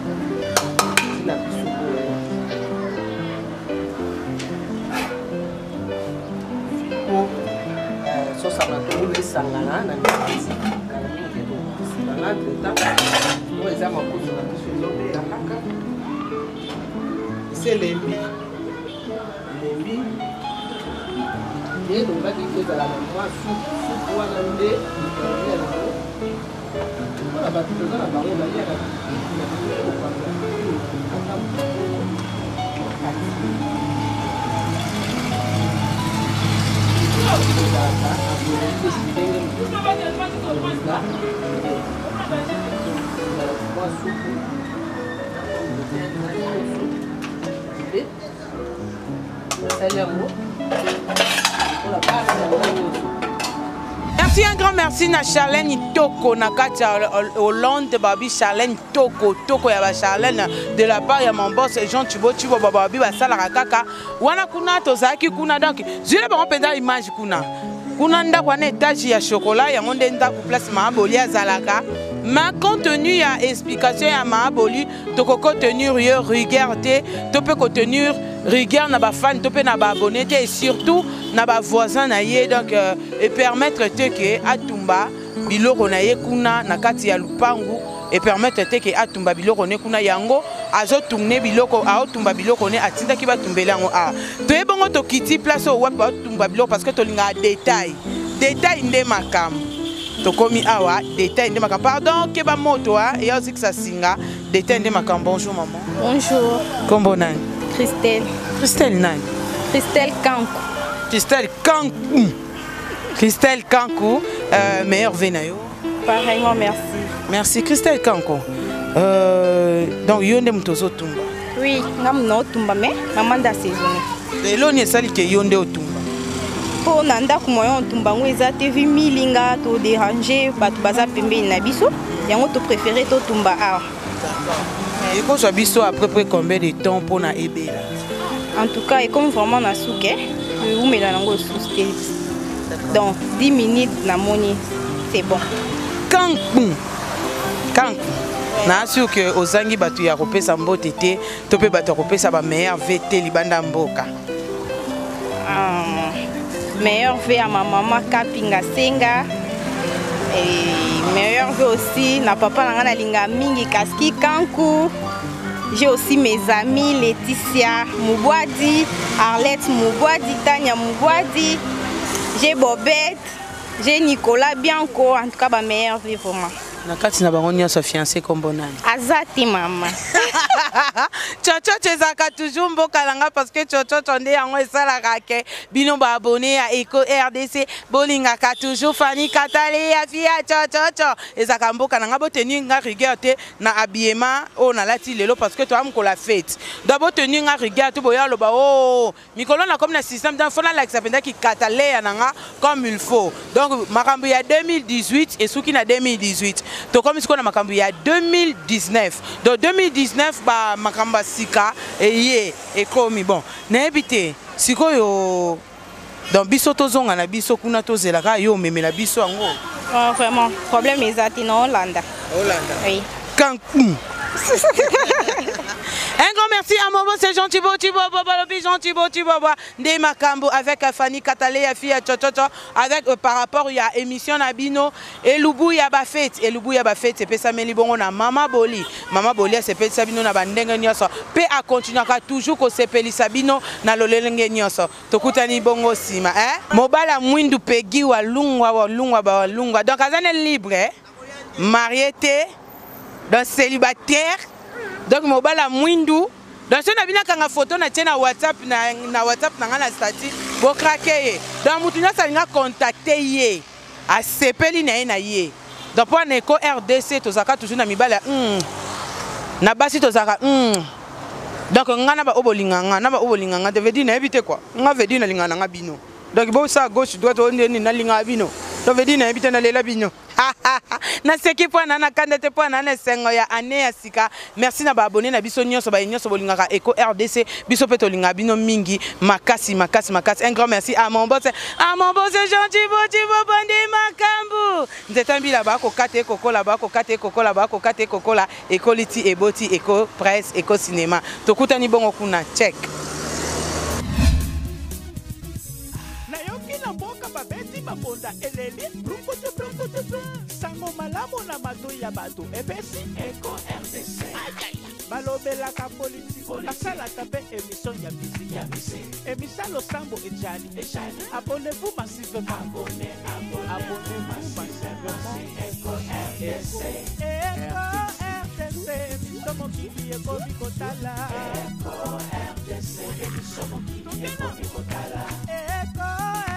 na biso boye po sosa matungulu esangana na mipanzi. Kala mingi te tokosibana. Entre temps oyo eza makoso na biso ezobela kaka, ese elembi elembi nde tolobaki ezala na mwa supu. Supu wana nde likolia yango mpona bato toza na bango baliaka na kopanza ata na kati ezalaka na volonté ndenge olinga mwa supu mpe nasali yango lokola bana na ngai nyonso. Merci, un grand merci na Charlène Toko na kati ya Hollande. Babi Charlène Toko, Toko ya ba Charlène, de la part ya mon boss Jean Thibaut Thibaut. Babi basalaka kaka wana kuna, tozalaki kuna. Donc zwile bango mpenza image kuna, kuna ndako wana étage ya chocolat, yango nde ndako place Maaboli azalaka. Ma contenu ya explication ya Maaboli, tokoki tenir ye rigueur te, to mpe kotenir rigueur na bafani to mpe na baabonné te, et surtout na bavoisin na ye. Donc epermettre te ke atumba. biloko na ye kuna na kati ya lupangu epermettre te ke atumba biloko ne kuna. Yango azotourne biloko, aotumba biloko ne, atindaki batumbela yango awa. Toye bongo, tokiti place oyo wapi baotumba biloko, parce que tolingaka détail, détail nde makambo. Tokomi awa, détail nde makambo. Pardon, keba moto a eya ozikisa singa. Détail nde makambo. Bonjour maman. Bonjour. Kombo nani? Christelle. Christelle nani? Christelle Kanku. Christelle Kanku, Christelle Kanku, meilleurs vœux na yo. Pareillement, merci. Merci Christelle Kanku. Donc yo nde moto ozotumba? Oui, nga muna otumba, mais mama nde assaisonné. Lelo ni esali ke yo nde otumba? Mpo na ndako moyen otumba yango eza te, vi milinga todéranger bato baza pembeni na biso, yango topréféré totumba awa. Ekozwa biso à peu près combien de temps mpona ebela? En tout cas, ekomi vraiment na suke, eumela nango lisusu te. Donc 10 minutes namoni c'est bon. Kanku, Kanku, na sûr ke ozangi bato ya kopesa mbote te, to mpe bato ya kopesa bameilleurs vœux te libanda mboka? Meilleurs vœux à ma maman Kapinga Senga et meilleurs vœux aussi na papa na nga nalinga mingi, Kaski Kanku. J'ai aussi mes amis Laetitia Mubwadi, Arlette Mubwadi, Tania Mubwadi, j'ai Bobette, j'ai Nicolas Bianco, en tout cas ba meilleurs vœux vraiment. Na kati na bango nyonso, fiancé kombo nani? Aza te, mama. Tchotchotcho ezalaka toujours mboka na nga, parce que tchotchotcho nde yango esalaka ke bino baabonnés ya Eco RDC bolingaka toujours Fani Katale ya fia. Tchotchotcho ezalaka mboka na nga. Boteni nga rigueur te na habillement oyo nalati lelo, parce que toya mokolo ya fête. Donc boteni nga rigueur te, boya aloba o mikolo nakomi na système, donc faut nalakisa mpenza kikataleya na nga comme il faut. Donc makambo ya 2018 esuki na 2018, tokomi sikoyo na makambo ya 2019. Donc 2019, bamakambo ya sika eye ekomi. Bon, nayebi te sikoyo. Donc biso tozonga na biso kuna, tozelaka yo omemela biso yango. Oh, vraiment problème eza te, na olanda. Olanda. Oui. Cancun. Un grand merci à Mobo, c'est gentil, beau, Thibaut, Bobo, Lobi, gentil, beau, Thibaut, Nde Makambo, avec Fanny Katale, fille, tcho, tcho, tcho, avec, par rapport, il y a émission na bino, Elubu ya ba fête, Elubu ya ba fête, c'est ça, meli bongo na Mama Boli. Mama Boli, c'est ça, bino na bandenge nyonso. Pe a continuer toujours ko sepelisa bino na lolenge nyonso. Tokutani bongo sima, hein? Mobala mwindu pegi wa lungwa wa lungwa ba wa lungwa. Donc azane libre, hein? Marié te, donc célibataire. Donc mobala mwindu, donc so na bino akanga photo na tie na WhatsApp, na WhatsApp na nga na statut, bokrake ye. Donc mutu nyonso alinga contacte ye, asepeli na ye na ye. Donc mpo na Eco RDC tozalaka toujours na mibali ya na basi tozalaka Donc nga na baoyo bolinga nga, na baoyo bolinga nga te, veut dire nayebi te quoi. Nga veut dire nalingaka na nga bino. Donc bosala gauche, droite, oyo ndeni nalingaka bino. Donc veut dire nayebi te, nalela bino. Naseki mpo na nakanda te, mpo na na esengo ya année ya sika. Merci na baabonnés na biso nyonso, baye nyonso bolingaka Eco RDC, biso mpe tolingaka bino mingi makasi makasi makasi. Un grand merci à mon boss, à mon boss gentil boti bobandi makambo nzeta mbila bakokata ekokola, bakokata ekokola, bakokata ekokola, ekoli ti eboti Eco Presse, Eco Cinéma. Tokutani bongo kuna, check. Nayoki na mboka babeti mabonda eleli brukutu brukutu, sango malamu na matoi ya bato epesi Eko RDC. Balobelaka politike, basalaka mpe émission ya musique, émission losambo ejali. Abonnez-vous massivement, abonnez-vous massivement. Eko RDC, Eko RDC, émission mokili ekomi kotala. Eko RDC, émission mokili ekomi kotala. Eko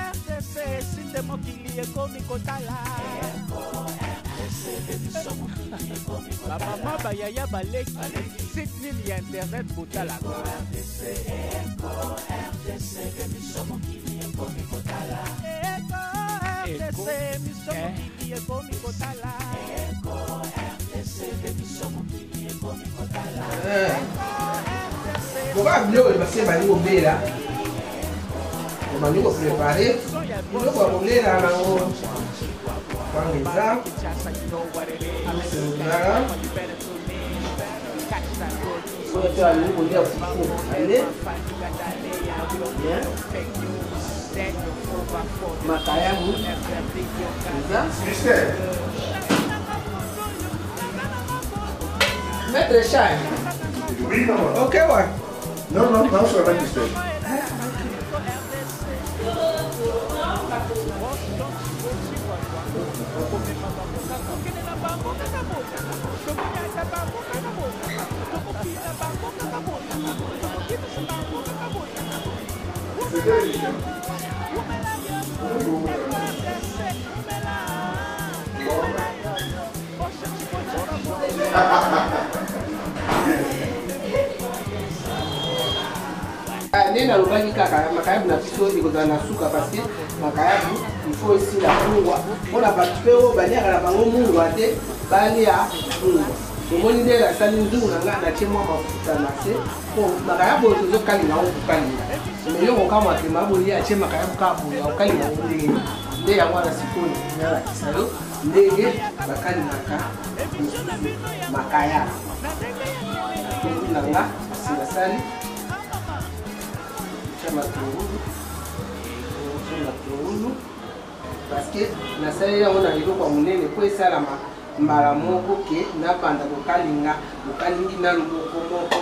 RDC, site mokili ekomi kotala. Eko RDC, émission mokili ekomi kotala. Bamama, bayaya, baleki, site nini ya internet botalaka? Eko RDC, émission mokili ekomi kotala. Eko RDC, émission mokili ekomi kotala. Eko RDC, émission mokili ekomi kotala. Koka biloko basi ebandi kobela, obandi koprépare biloko ya kolela nango. Kwanga eza ozala oyo te alingi kolia fufu, ale bien. Makayabu eza Maître Chai. Oui, maman. Ok, ouais. Non, non, non, je suis pas Ah, nde nalobaki kaka makayabu na biso ekozala na suka parce que makayabu il faut esila mungwa mpona bato mpe oyo baliaka na bango mungwa te balia mungwa omoni nde nasali nzungu na ngai natie mwa mafuta na se po makayabu oyo tozokalinga yango kokalinga me yo kokamwa te maboye atie makayabu kaka boye akokalinga yango ndenge nde yango wana sikoyo nalakisa yo ndenge bakalingaka lisusu makaya matungulu na nga asi nasali tya matungulu tya matungulu parce que nasaleli yango na eloko ya monene mpo esalama mbala moko ke nabanda kokalinga kokalingi na loboko moko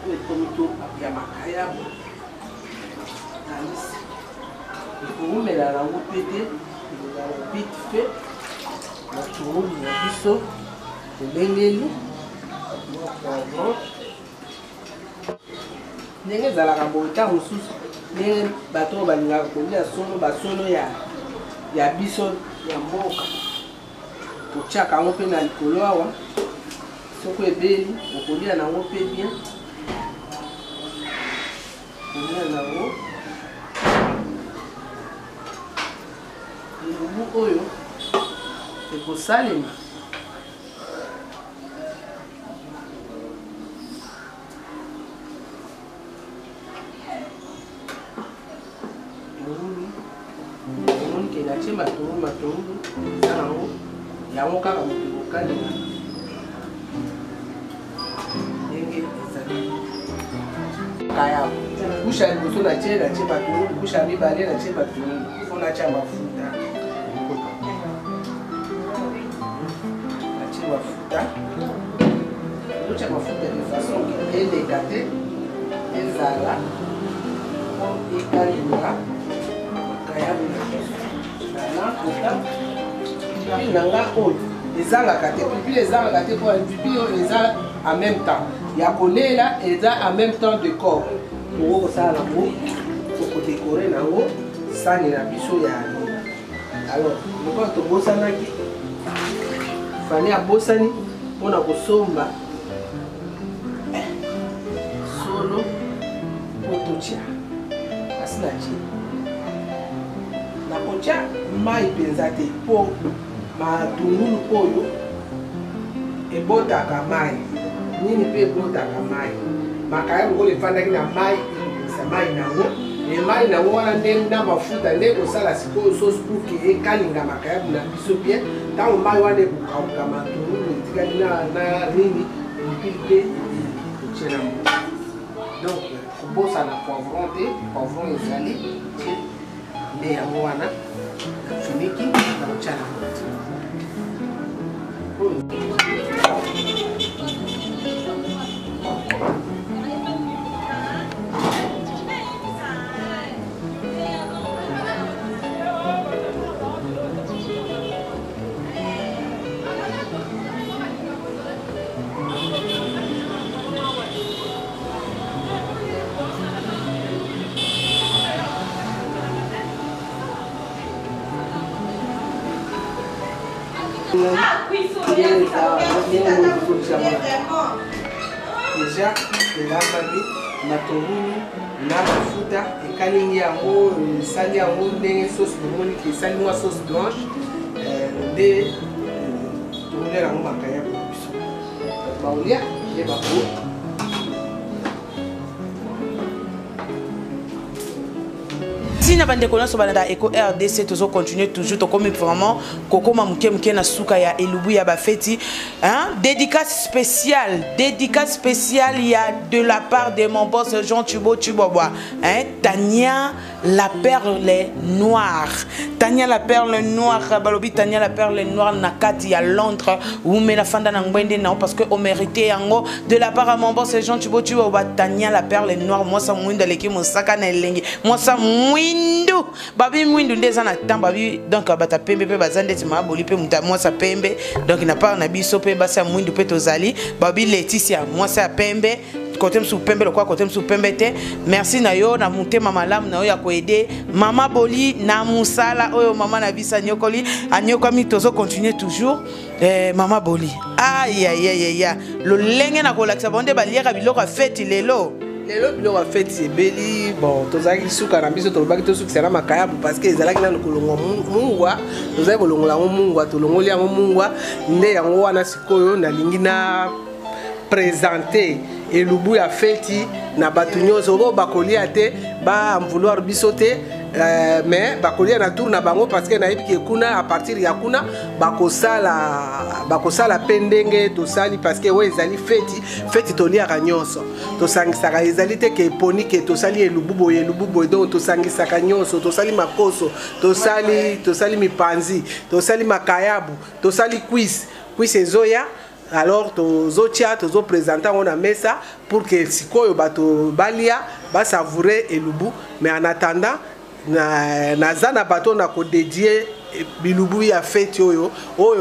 oyo ekomi to ya makayabu alisi ekowumela yango mpe te ekozala vite fait matungulu na biso tolengeli mwa poivron ndenge ezalaka boye ntango mosusu ndenge bato oyo balingaka kolia solo basolo ya, ya biso ya mboka kotiaka yango mpe na likolo awa soki ebeli okolia na yango mpe bien kolia na yango elubu oyo ekosalema Matungulu omoni ke natie matungulu matungulu eza nango yango kaka moto ekokalinga ndenge ezali kayabo kusha ya liboso natie natie matungulu kusha ya mibale natie matungulu fo natia mafuta natie mafuta Otia mafuta de façon que eleka te ezala po ekalinga makayabu na biso nakota pilipili na nga oyo ezangaka te pilipili ezangaka te po pilipili oyo eza en même temps ya kolela eza en même temps de corps tokoki kosala nango tokodekore nango sani na biso ya alors lokola tobosanaki fani abosani mpo na kosomba eh, solo mpo totya kasi natye nakotya mai mpenza te mpo matungulu oyo ebotaka mai nini mpe ebotaka mai makaya lokola efandaki na mai ekobimisa mai na yango e mai na yango wana nde na mafuta nde ekosala sikoyo sauce pour ke ekalinga makayabu na biso bien ntango mai wana ekokauka matungulu etikali na, na nini pilipili mpe otie na ngo donc kobosana poivron te poivron ezali tie nde yango wana nafiniki na kotya na moto deja elambami matungulu na mafuta ekalingi yango esali yango ndenge sauce bomoni ke esali mwa sauce blanche eh, nde eh, tokolia yango makayabu na biso baolia nde bako Ntina bandeko nyonso balanda Eco RDC, tozo continuer toujours, tokomi vraiment kokoma moke moke na suka ya elubu ya bafeti, hein? Dédicace spéciale, dédicace spéciale ya de la part de mon boss Jean Tubo Tubobwa, hein? Tania la perle noire, Tania la perle noire, balobi Tania la perle noire na kati ya Londres, umela fanda na ngwende na parce que o mérité yango de la part à mon boss Jean Tubo Tubobwa. Tania la perle noire, mwasa mwindu aleki mosaka na elengi, mwasa mwindu babi mwindu nde eza na temps babi, donc bata pembe mpe baza ndeti maboli mpe moto ya mwasa pembe, donc na part na biso mpe basi ya mwindu mpe tozali babi Leticia mwasa ya pembe kote mosusu pembe lokola kote mosusu pembe te. Merci na yo na motema malamu na yo ya koede mama Boli na mosala oyo mama na biso anyokoli anyokwami, tozo continuer toujours. Mama Boli, ayayayaya, lolenge na kolakisa bango nde baliaka biloko ya feti lelo. Lelo biloko ya feti ebeli. Bon, tozalaki suka na biso, tolobaki tosukisa na makayabu parce que ezalaki nanu kolongwa mungwa, tozalaki kolongola yango mungwa, tolongoli yango mungwa nde yango wana. Sikoyo nalingi na présenter elubu ya feti na bato nyonso oyo bakolia te, ba vouloir biso te, mais bakolia na tour na bango parce que nayebi ke kuna, à partir ya kuna, bakosala bakosala mpe ndenge tosali parce que oyo ezali feti. Feti toliaka nyonso, tosangisaka, ezali te ke eponi ke tosali elubu boye, elubu boye. Donc tosangisaka nyonso, tosali makoso, tosali mipanzi, tosali makayabu, tosali cuisse, cuisse ezoya. Alors tozotia, tozoprésente yango na mesa pour que sikoyo bato balia, basavoure elubu. Mais en attendant, naza na bato na kodédier bilubu ya feti oyo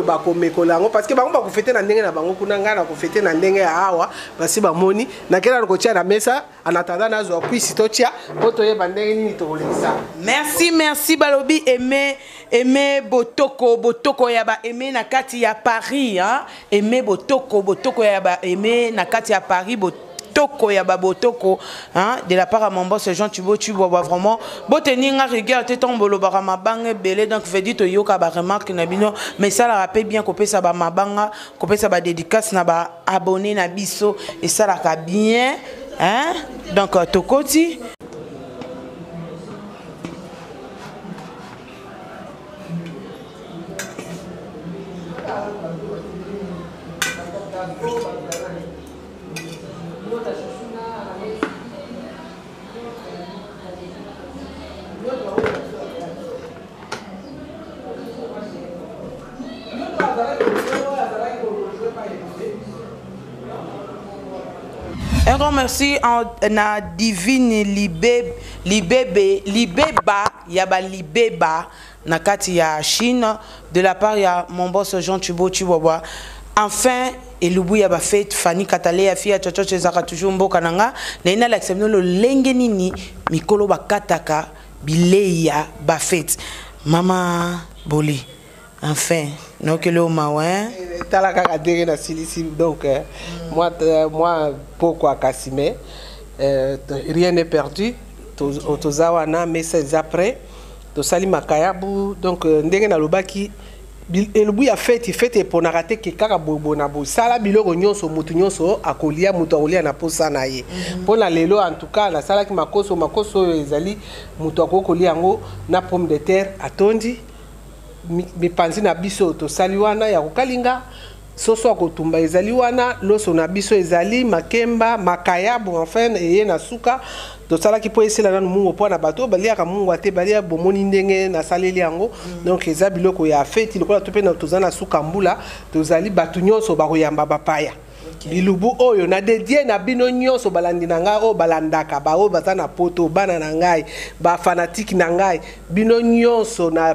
bakomekola yango parce que bango bakofete na ndenge na bango kuna, ngai nakofete na ndenge ya awa. Basi bamoni nakenda na kotia na mesa. En attendant, nazwa cuisse totia mpo toyeba ndenge nini tokolekisa. Merci, merci. Balobi Aimé, Aimé Botoko, Botoko ya ba Aimé na kati ya Paris, hein? Aimé Botoko, Botoko ya ba Aimé na kati ya Paris, Botoko ya ba Botoko, hein? De la part à mon boss Jean Tubo Tubo, ba vraiment botenir nga rigueur te ntango bolobaka mabanga ebele, donc veut dire toyoka ba remarque na bino, mais esalaka mpe bien kopesa ba mabanga, kopesa ba dédicace na ba abonné na biso, esalaka bien, hein? Donc tokoti. Un grand merci na Divine Libé, Libébé, Libéba, Yaba Libéba, na kati ya Chine, de la part ya mon boss Jean Tubo Tubobwa. Enfin, elubu ya ba fête Fanny Katalea fia chocho ezaka toujours mboka nanga na ina lakisa bino lolenge nini mikolo bakataka bilei ya ba fête. Mama Boli, enfin nokele o mawa, hein? Tala kaka ndenge nasilisi. Donc moi pokwa kasi, mais rien n'est perdu. Toza wana, mesa eza prêt, tosali makayabu. Donc ndenge nalobaki, elubu ya feti, feti eponaka te ke kaka boyeboye na boye. Sala biloko nyonso, motu nyonso akolia, moto akolia na posa na ye. Mpo na lelo, en tout cas, nasalaki makoso. Makoso oyo ezali, moto akoki kolia yango na pomme de terre atondi. Mipanzi na biso tosali wana ya kokalinga, soso ya kotumba ezali wana, loso na biso ezali, makemba, makayabu. Enfin, eye na suka tosalaki mpo esila nanu mungo mpo na bato oyo baliaka mungwa te balia. Bomoni ndenge nasaleli yango. Donc eza biloko ya feti. Lokola to mpe toza na suka mbula, tozali bato nyonso bakoyamba bapaya. Bilubu oyo na dédier na bino nyonso balandi na ngai oyo balandaka, baoyo baza na poto, bana na ngai, bafanatike na ngai, bino nyonso na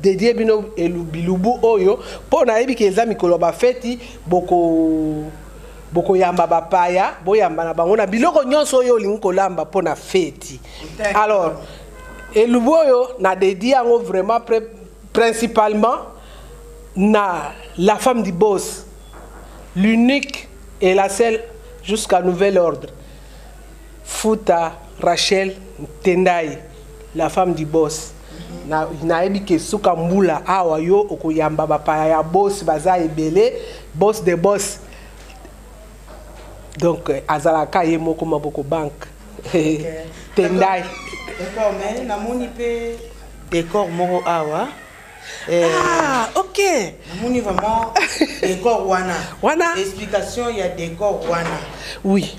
dédier bino bilubu oyo mpo nayebi ke eza mikolo ya bafeti, bokoyamba bapaya, boyamba na bango na biloko nyonso oyo olingi kolamba mpo na feti. Alors elubu oyo na dédier yango vraiment principalement na la femme du boss, l'unique et la seule jusqu'à nouvel ordre, Futa Rachel Tendai, la femme du boss. Nayebi ke suka mbula awa yo okoyamba bapaya ya boss baza ebele, boss de boss. Donc azalaka ye moko maboko banque Tendai. D'accord, mais namoni mpe décor moko awa. Ah, ok. Namoni vraiment décor wana. Wana. Explication ya décor wana. Oui.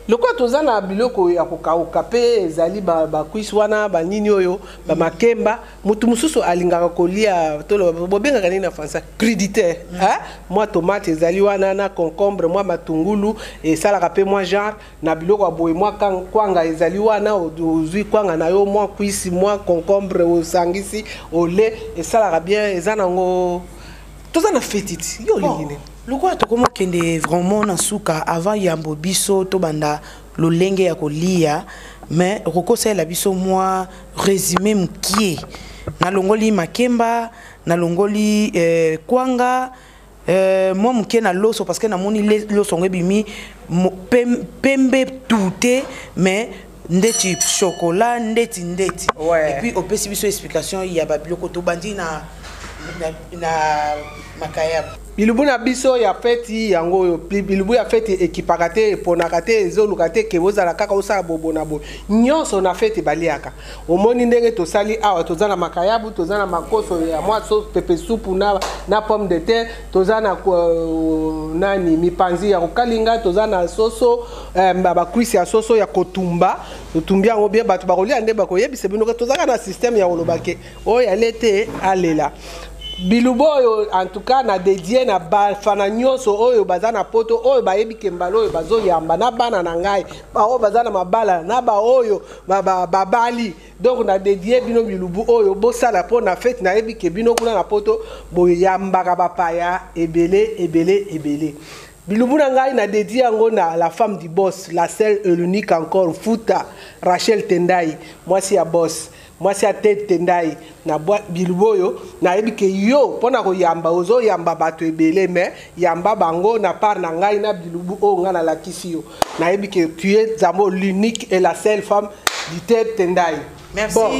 Lokola toza na biloko ya kokauka mpe ezali bakwisi wana, banini oyo bamakemba, motu mosusu alingaka kolia, toloba bobengaka nini na français, crudité, hein? Mwa tomate ezali wana na concombre, mwa matungulu esalaka mpe mwa genre na biloko ya boye, mwa kwanga ezali wana, ozwi kwanga na yo, mwa kwisi, mwa concombre, osangisi ole, esalaka bien. Eza nango toza na feti ti yo olingi nini. Lokola tokomi okende vraiment na suka, avant yambo biso tobanda lolenge ya kolia, mais okoki kosalela biso mwa résumé mokie. Nalongoli makemba, nalongoli kwanga, mwa moke na loso, parce que namoni loso yango ebimi pembe tu te, mais ndeti chocolat, ndeti. Et puis opesi biso explication ya babiloko. Tobandi na makayabo. Bilubu na biso ya feti yango oyo. Bilubu ya feti ekipaka te, eponaka te, ezoluka te ke ozala kaka osala bobo na boye. Nyonso na feti baliaka. Omoni ndenge tosali awa, toza na makayabu, toza na makoso ya mwa so pepe supu na pomme de terre, toza na nani, mipanzi ya kokalinga, toza na soso, bakwisi ya soso ya kotumba. Totumbi yango bien, bato bakolia nde bakoyebisa bino. Tozaka na système ya koloba ke oyo ale te alela. Bilubu oyo, en tout cas, na dédie na bafana nyonso oyo baza na Poto, oyo bayebi ke mbala oyo bazoyamba na bana na ngai, baoyo baza na mabala na baoyo babali. Donc na dédie bino bilubu oyo, bosala mpo na fete. Nayebi ke bino kuna na Poto boyambaka bapaya ebele ebele ebele. Bilubu na ngai, na dédie yango na la femme du boss, la seule et l'unique encore, Futa Rachel Tendai, mwasi ya boss, mwasi ya Ted Tendai. Na bilubu oyo, nayebi ke yo mpo na koyamba, ozoyamba bato ebele, mais yamba bango na part na ngai na bilubu oyo ngai nalakisi yo. Nayebi ke tu es zambo l'unique et la seule femme du Ted Tendai. Merci. Bon.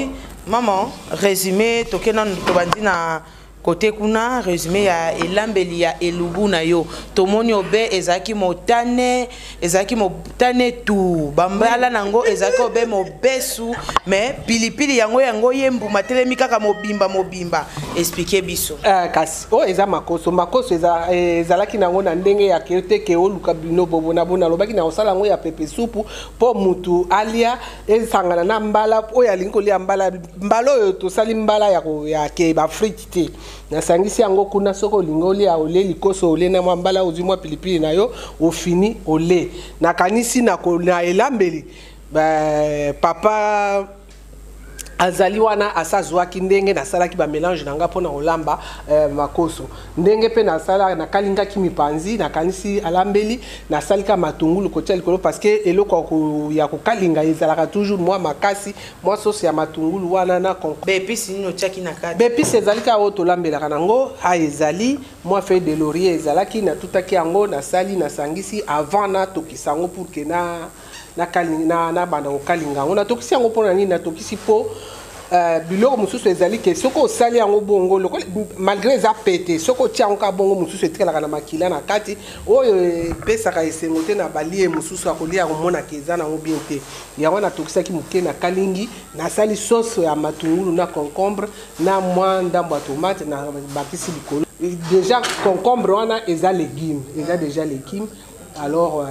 Maman, résumé, toke nanu, tobandi na kote kuna, résumé ya elambeli ya elubu na yo. Tomoni obe ezalaki motane, ezalaki motane tu bambala nango ezalaki obe mobesu, mais pilipili yango ye mbuma telemi kaka mobimba mobimba. Explique biso. Kasi oyo eza makoso. Makoso ezalaki nango na ndenge ya ke te ke oluka bino bobo na bo. Nalobaki na kosala yango ya pepe supu mpo mutu alia esangana na mbala oyo alingi kolia mbala. Mbala oyo tosali mbala ya ke bafrite te, nasangisi yango kuna. Soki olingi olia, olie likoso, olie na mwa mbala, ozwi mwa pilipili na yo, ofini, ole. Nakanisi na elambeli papa azali wana, asa azwaki ndenge nasalaki bamélange na nga mpona kolamba makoso, ndenge mpe nasala, nakalingaki mipanzi. Nakanisi alambeli, nasalika matungulu kotia likolo, parce que eloko ya kokalinga ezalaka toujours mwa makasi, mwa sauce ya matungulu wana na Baépices nini otiaki na kati? Baépices ezali kaka oyo tolambelaka nango. A ezali mwa feuille de laurier, ezalaki, natutaki yango, nasali, nasangisi avant natokisa yango pour ke na nabanda kokalinga yango. Natokisi yango mpona nini? Natokisi mpo biloko mosusu ezali ke soki osali yango bongo, lokola malgré eza pete, soki otia yango kaka bongo, mosusu etikalaka na makila na kati, oyo epesaka esengo te na balie mosusu akolia, akomonaka eza nango bien te. Yango natokisaki moke, nakalingi, nasali sauce ya matungulu na concombre na mwa ndambo ya tomate, na bakisi likolo. Déjà concombre wana eza légume, eza déjà légume. Alors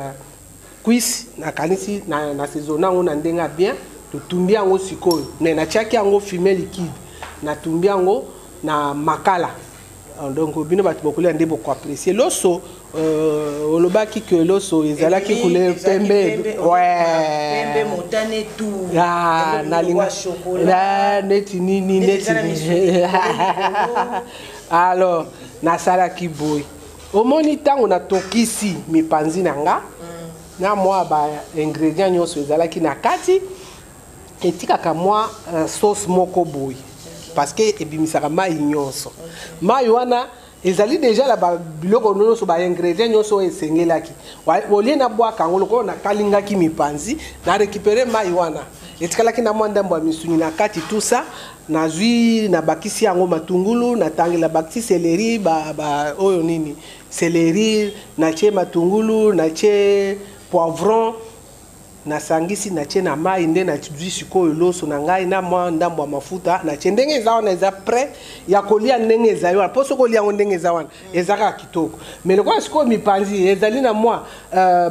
cuisse, nakanisi na saison yango na ndenge ya bien. Totumbi yango sikoyo, mais natiaki yango fumet liquide, natumbi yango na makala. Donc bino bato bokolia nde bokoapprécie loso. Olobaki ke loso ezalaki couleur pembe. Pembe motane tu. Ah, nalinga neti nini, neti. Alors nasalaki boye, omoni, ntango natokisi mipanzi na nga na mwa baingrédient nyonso ezalaki na kati, etikaka mwa sauce moko boye, parce que ebimisaka mai nyonso. Mai wana ezali déjà na biloko nyonso, baingrédient nyonso oyo esengelaki. Olie nabwaka yango, lokola nakalingaki mipanzi, na récupéré mai wana etikalaki na mwa ndambo ya misuni na kati, tout ça. Nazwi, nabakisi yango matungulu, natangi, nabakisi céleri, ba oyo nini, céleri, natie matungulu, natie poivron. Nasangisi, natie na mai, nde nazwi sikoyo loso na ngai na mwa ndambo ya mafuta, natie ndenge eza wana, eza prêt ya kolia ndenge ezali wana. Mpo soki olia yango ndenge eza wana, eza kaka kitoko. Mais lokola sikoyo mipanzi ezali na mwa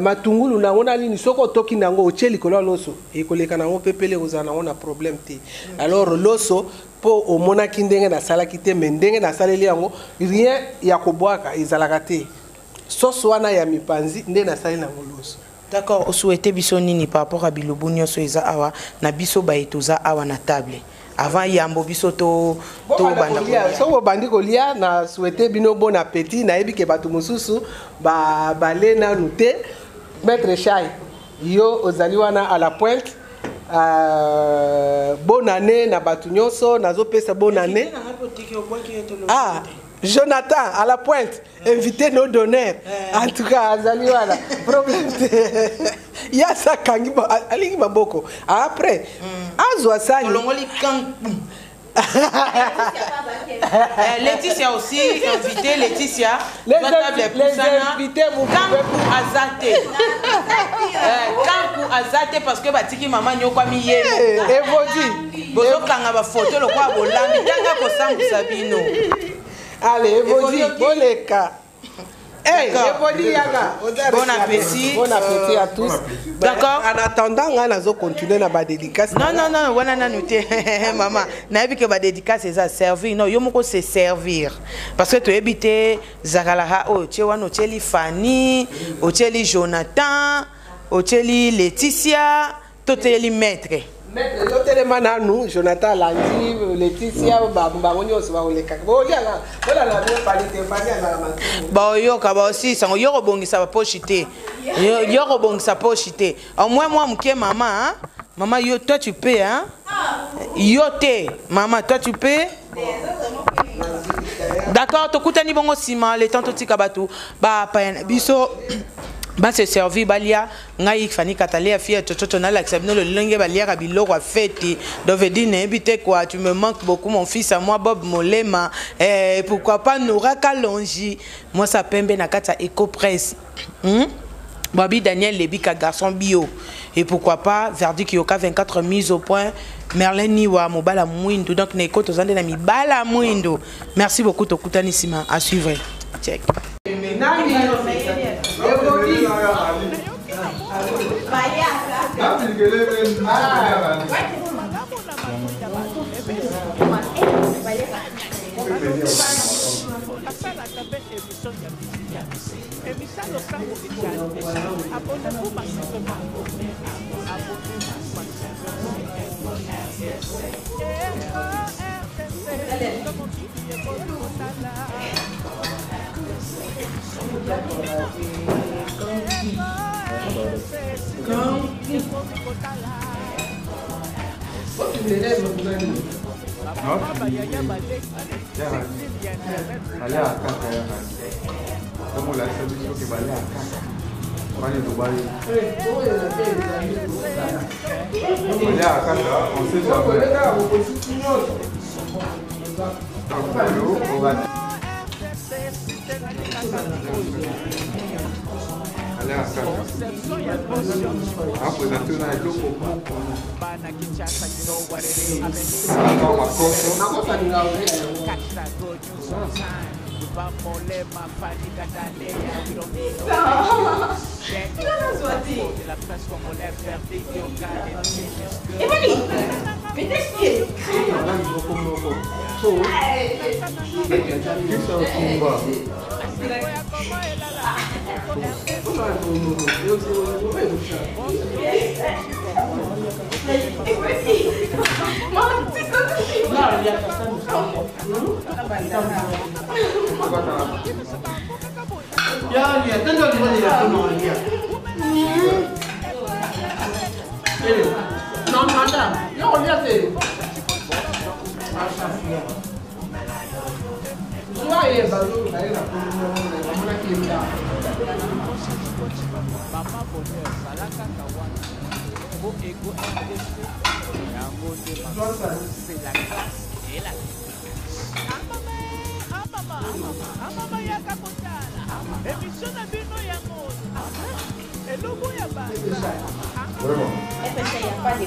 matungulu na yango na nini, soki otoki na yango otie likolo ya loso, ekoleka na yango pepele, ekozala na yango na problème te. Alors loso, mpo omonaki ndenge nasalaki te, mais ndenge nasaleli yango, rien ya kobwaka ezalaka te. Sauce wana ya mipanzi nde nasali na yango loso. D'accord, osouhaite biso nini par rapport à bilobu nyonso eza awa na biso baye toza awa na table avant yambo biso to banda kolia? Soki bobandi kolia, na souhaite bino bon appétit. Nayebi ke bato mosusu bale nanu te. Maître Chai, yo ozali wana à la pointe. Bonne année na bato nyonso, nazopesa bonne année. Ah, Jonathan à la pointe, invité nos donneurs. En tout cas, azali wana problème te. Ya sakangi alingi maboko. Après, azwa sani. Olongoli kanku. Laetitia aussi invité, Laetitia. Les invités, vous pouvez azate. Kanku azate parce que batiki mama nyokwa mi ye. Evodi. Bozokanga ba photo lokwa bolambi tanga kosambusa bino. Allez, Evodi, boleka. Hey, Evodi yaka. Bon appétit. Bon appétit à tous. D'accord. En attendant, on a continué na ba dédicace. Non, non, non, wana nanu te. Maman, nayebi ke ba dédicace eza servir. Non, yo moko se servir. Parce que toyebi te zakalaka oyo tie wana, otieli Fanny, otieli Jonathan, otieli Laetitia, toteyeli maître. Maître, yo telema nanu, Jonathan alandi, Laetitia, bango nyonso bakolekaka. Boliaka, bolala bino Fanny te, Fanny azala masumu. Baoyoka, baosisa yango, yo kobongisa ba poche te. Yo kobongisa poche te. Au moins moi moke mama, hein? Mama, yo, toi tu peux, hein? Yo te, mama, toi tu peux? D'accord, tokutani bongo nsima, le temps totika bato ba paya na biso ba se servir balia. Ngai Fanny Katalea fille chochocho nalakisa bino lolenge baliaka biloko ya feti. Donc veut dire nayebi te quoi, tu me manques beaucoup mon fils à moi Bob Molema. Pourquoi pas Nora Kalonji, moi ça pembe na kati ya Eco Presse. Babi Daniel Lebika garçon bio. Et pourquoi pas Verdict Yoka 24 mise au point Merlin Niwa mobala mwindu. Donc na Eco tozande na mibala mwindu. Merci beaucoup tokutani sima à suivre. Check. Nani? Evodi. Vraiment. Il n'y a pas de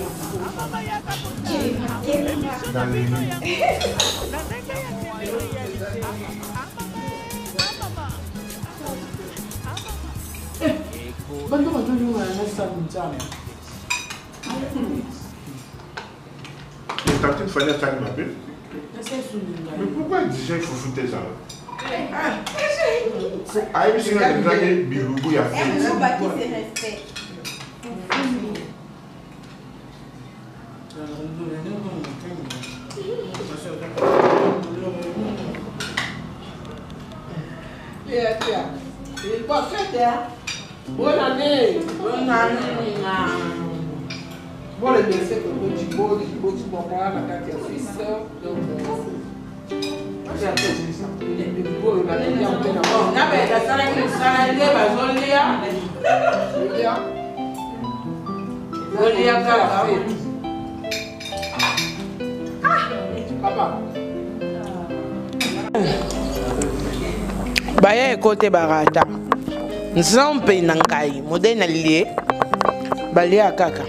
Bantu bazolingana nasala nzambe. Mais tantine Fanny a mabe. Mais pourquoi déjà il faut foutre ça? Ayebisi nga ezaki bilubu ya feti. Bonne fête, hein? Bonne année! Bonne année! Bon, le blessé, que tu beau, tu beau, tu bon, la carte suisse. Donc, nasalaki mosala nde bazolia bolia kaka. Baya ekote barata nzambe na ngai modele na lie balia kaka.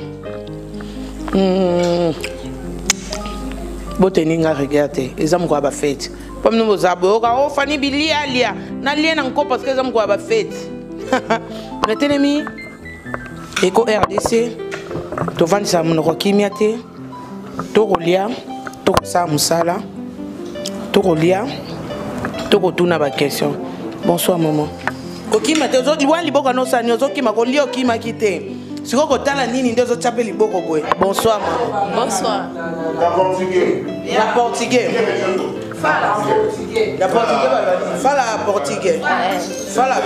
Boteni nga regard te, eza mokolo ya bafete mpo bino boza boyoka ofani bilialia nalie na nko parce que eza mokolo ya bafete. Natelemi Eko RDC, tovandisa monoko kimia te, tokolia, tokosala mosala, tokolia, tokotuna baquestion. Bonsoir maman. Kokima te, wana liboko nosala nini? Ozokima kolia, okimaki te, sikoyo kotala nini nde ozotya mpe liboko boye? Bonsoir maman. Bonsoir. Na portugais. Na portugais. Na portugais baloba fala portugais. Fala.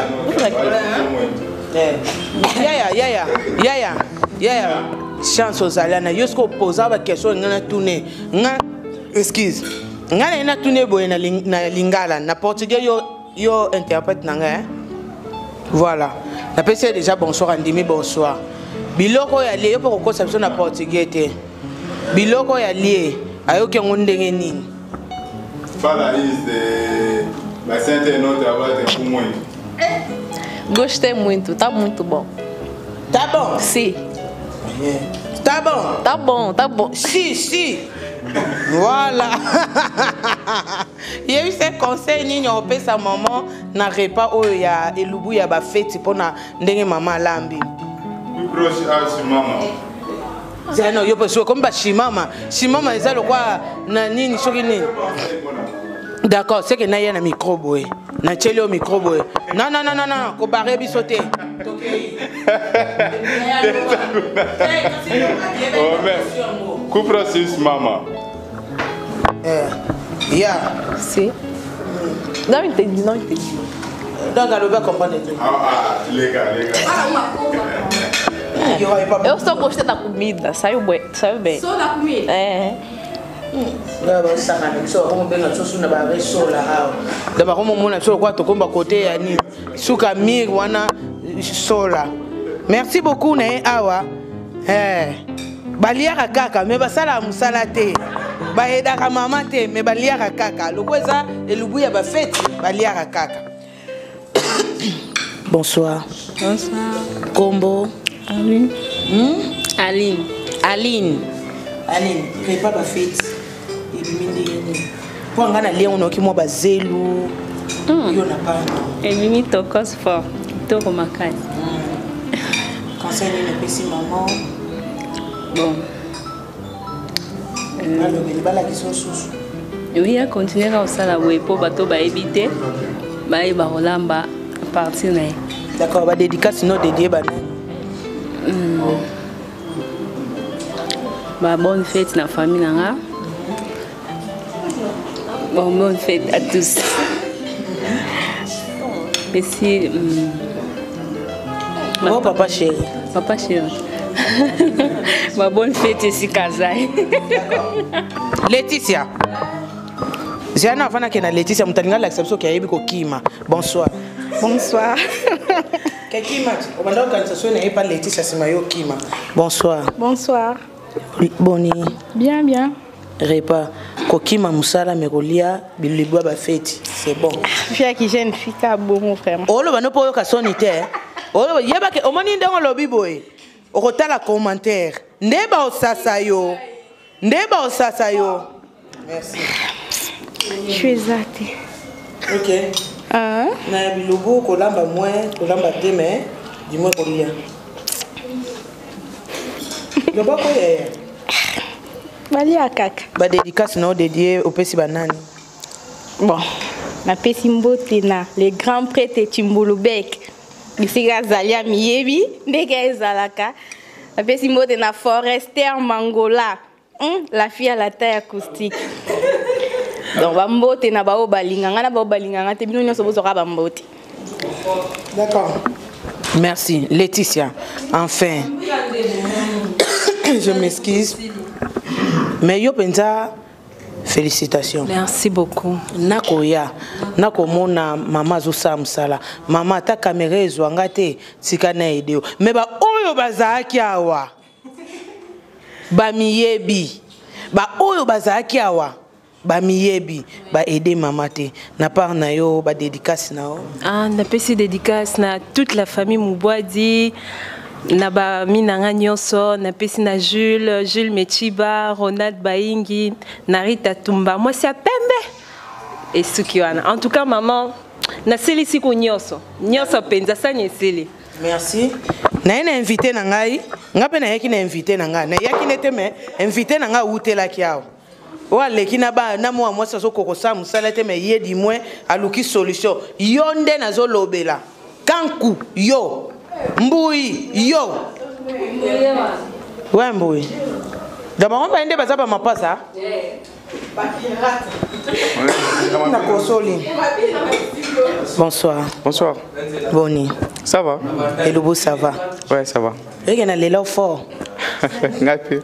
Yaya, yaya, yaya, yaya. Chance ozali na yo soki opoza baquestion ngai natune nga, excuse ngai naye natune boye na lingala, na portugais, yo yo interprète na ngai. Voilà, napesi ye déjà bonsoir, andimi bonsoir. Biloko oyo alie, yo mpo kokosa biso na portugais te, biloko oyo alie ayoki yango ndenge nini? Fala isso, bastante no trabalho tem muito. Gostei muito, tá muito bom. Tá bom? Sim. Tá bom? Tá bom, tá bom. Si, si. Voilà. Yebisa conseil nini opesa mama na repas oyo ya elubu ya bafeti mpona ndenge mama alambi. Mama. Zano yo mpe soki komi bashimama shimama eza lokwa na nini soki nini. D'accord, c'est que naya na micro boye. Na tieli yo micro boye. Non non non non non, ko barrer biso te. Oh mais Kupra sis mama. Ya. Sim. Não entendi, não entendi. Donc alobi comprendre te. Ah ah, legal, legal. Eu só gostei da comida, saiu bem, saiu bem. Só da comida? É. Basangana biso bakomobenga biso su na baresola awa da bakomomona biso lokola tokomba kote ya nini suka mire wana sola. Merci beaucoup na ye awa. Baliaka kaka me basalaka mosala te, bayedaka mama te, me baliaka kaka loko eza elubu ya bafeti, baliaka kaka. Bonsoir. Bonsoir. Kombo? Aline. Aline. Aline. Aline, repas bafeti ebimi ndenge nini? Mpo nga na liango nayoki mwa bazelu yo na pana. Ebimi tokos fort, kitoko makasi. Conseil nini opesi mama? Bon. Balobeli balakisa osusu. Oui, akontinue kaka kosala boye mpo bato bayebi te bayeba kolamba partir na ye. D'accord, badédicace no dédie banani? Ba bonne fête na famille na nga. Bon, bonne fête à tous. Merci. Oh, papa chéri. Papa chéri. Ma bonne fête esika azali. Laetitia. Ziana avandaki na Laetitia, moto alingi alakisa biso ke ayebi kokima. Bonsoir. Bonsoir. Kekima, obanda kokanisa soki nayebi pa Laetitia nsima yo okima. Bonsoir. Bonsoir. Boni? Bien, bien. Repas kokima mosala me kolia bilibwa bafeti, c'est bon. Fiaki jeune fille ka bongo vraiment. Oloba no mpo oyoka soni te. Oloba yebake omoni ndenge olobi boye. Okotala commentaire. Nde baosasa yo. Nde baosasa yo. Merci. Je eza te. Ok. Ah. Na bilobo kolamba moins, kolamba te mais du moins kolia. Loba ko yaya. Balia kaka. Ba dédicace na dédié opesi banani. Bon, napesi mbote na le grand prêtre Chimbulubek. Bisika azali amiyebi ndenge ezalaka. Napesi mbote na Forester Mangola. La fille à la taille acoustique. Donc bambote na baoyo balinga nga na baoyo balinga nga te bino nyonso bozwaka bambote. D'accord. Merci Laetitia. Enfin, je m'excuse. Mais yo penza félicitations. Merci beaucoup. Nakoya, nakomona mama azosala mosala. Mama ata caméra ezwa nga te, tika na aide yo. Mais ba oyo bazalaki awa bamiyebi, ba oyo bazalaki awa bamiyebi, ba aider mama te. Na part na yo ba dédicace na yo. Ah, napesi dédicace na toute la famille Mubwadi, na ba minanga nyonso, napesi na Jules, Jules Mechiba, Ronald Baingi, na Rita Tumba, mwasi ya pembe esuki wana. En tout cas maman, nasilisi ko nyonso, nyonso penza sani esili. Merci. Naye na invité na ngai, nga pe nayaki na invité na ngai. Nayaki nete mais invité na ngai awutelaki awa. Oyo aleki na ba na mwa mwasi azokoka kosala mosala te mais ye du moins aluki solution. Yo nde nazolobela. Kanku yo. Mbui yo. Ouais mbui. Da bango ba nde baza ba mapasa. Na kosoli. Bonsoir. Bonsoir. Boni. Ça va? Elubu ça va? Ouais, ça va. Eke na lela fort. Ngai pe.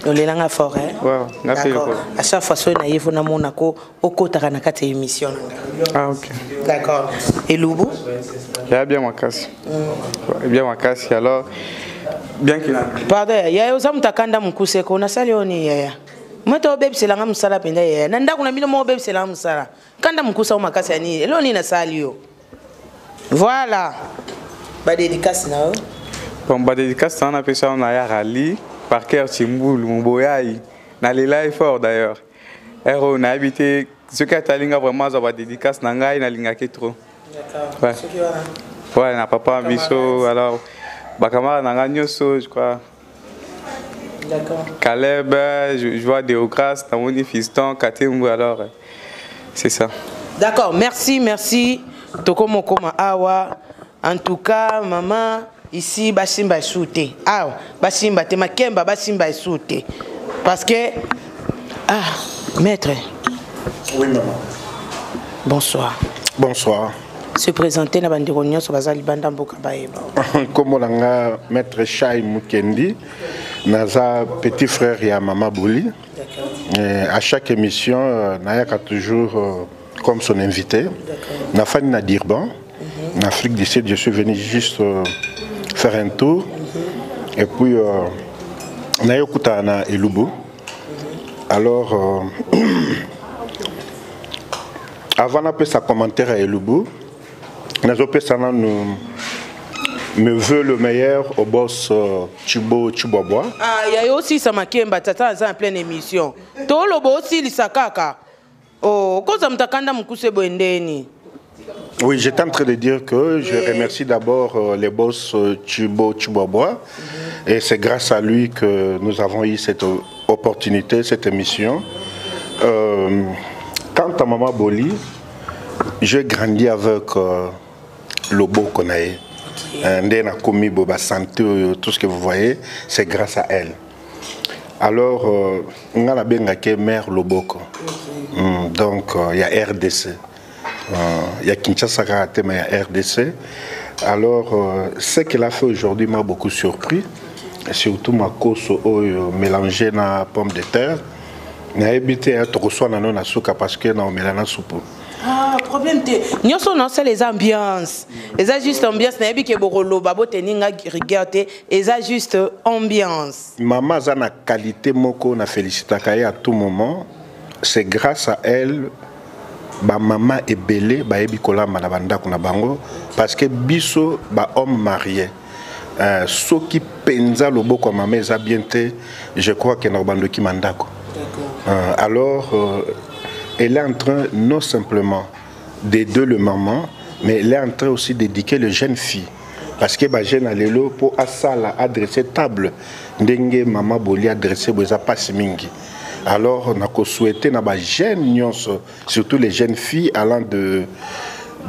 Olelanga fort hein? Ouais, ngai pe. D'accord. À chaque fois soki naye fo namona ko okotaka na kati ya émission na ngai. Ah OK. D'accord. Elubu? Ya bien makasi. Ouais, bien makasi alors bien qu'il a. Pardon, yaya oza moto akanda mokuse ko nasali oyo nini yaya? Moto obebisela nga mosala mpenza yaya. Na ndako na bino moko obebisela nga mosala. Kanda mokuse o makasi ya nini? Eloko nini nasali yo? Voilà. Ba dédicace na yo. Bon, ba dédicace na napesa na ya Rally, Parker Chimbulu, Mboyayi. Na lela fort d'ailleurs. Ero na habité ce qui atalinga vraiment za ba dédicace na ngai na lingaki trop. D'accord. Ouais. Soki wana. Ouais, na papa biso alors ba camarade na ngai nyonso, je crois. D'accord. Caleb, je vois Deogras, Namoni Fiston, Katembu alors c'est ça. D'accord, merci, merci. Tokomo koma awa. En tout cas, maman, ici basimba esute. Awa, basimba te makemba basimba esute. Parce que ah, maître. Oui maman. Bonsoir. Bonsoir. Se présenter na bandeko nyonso baza libanda mboka bayeba. Kombo na nga maître Chai Mukendi, naza petit frère ya mama Boli. Et à chaque émission, nayaka toujours comme son invité. Na fani na Durban, en Afrique du Sud, je suis venu juste faire un tour. Et puis nayokuta na Elubu. Alors avant napesa commentaire à Elubu, nazopesa nanu me veut le meilleur au boss Chibo Chibwabwa. Ah, ya yo aussi ça makemba tata aza en pleine émission. Tolobo aussi lisakaka. Oh, koza mtakanda mukuse bwendeni. Oui, j'étais en train de dire que je remercie d'abord les boss Chibo Chibwabwa. Et c'est grâce à lui que nous avons eu cette opportunité, cette émission. Quant à Maman Boli, j'ai grandi avec Lobo Konaye. Nde na komi boba santé, tout ce que vous voyez, c'est grâce à elle. Alors, nga na bengake mère Loboko. Donc, il y a RDC. Il y a Kinshasa Karaté, mais il y a RDC. Alors, ce qu'elle a fait aujourd'hui m'a beaucoup surpris. Et surtout ma course oyo mélangée na pomme de terre. Nayebi te, hein, tokoswana no na suka parce que na omela na supu. Ah, problème te. Nyonso na osala eza ambiance. Eza juste ambiance, nayebi ke bokoloba, boteni nga rigueur te, eza juste ambiance. Mama aza na qualité moko na félicitaka ye à tout moment. C'est grâce à elle ba mama ebele bayebi kolamba na bandako na bango parce que biso ba homme marié Soki mpenza loboko ya mama eza bien te, je crois que na kobanda okima ndako. Alors elle est en train non simplement d'aider le maman, mais elle est en train aussi d'éduquer les jeunes filles, parce que bajeune ya lelo, mpo asala adresse table ndenge mama Boli adresse boye, eza mpasi mingi. Alors nakosouhaite na bajeune nyonso, surtout les jeunes filles allant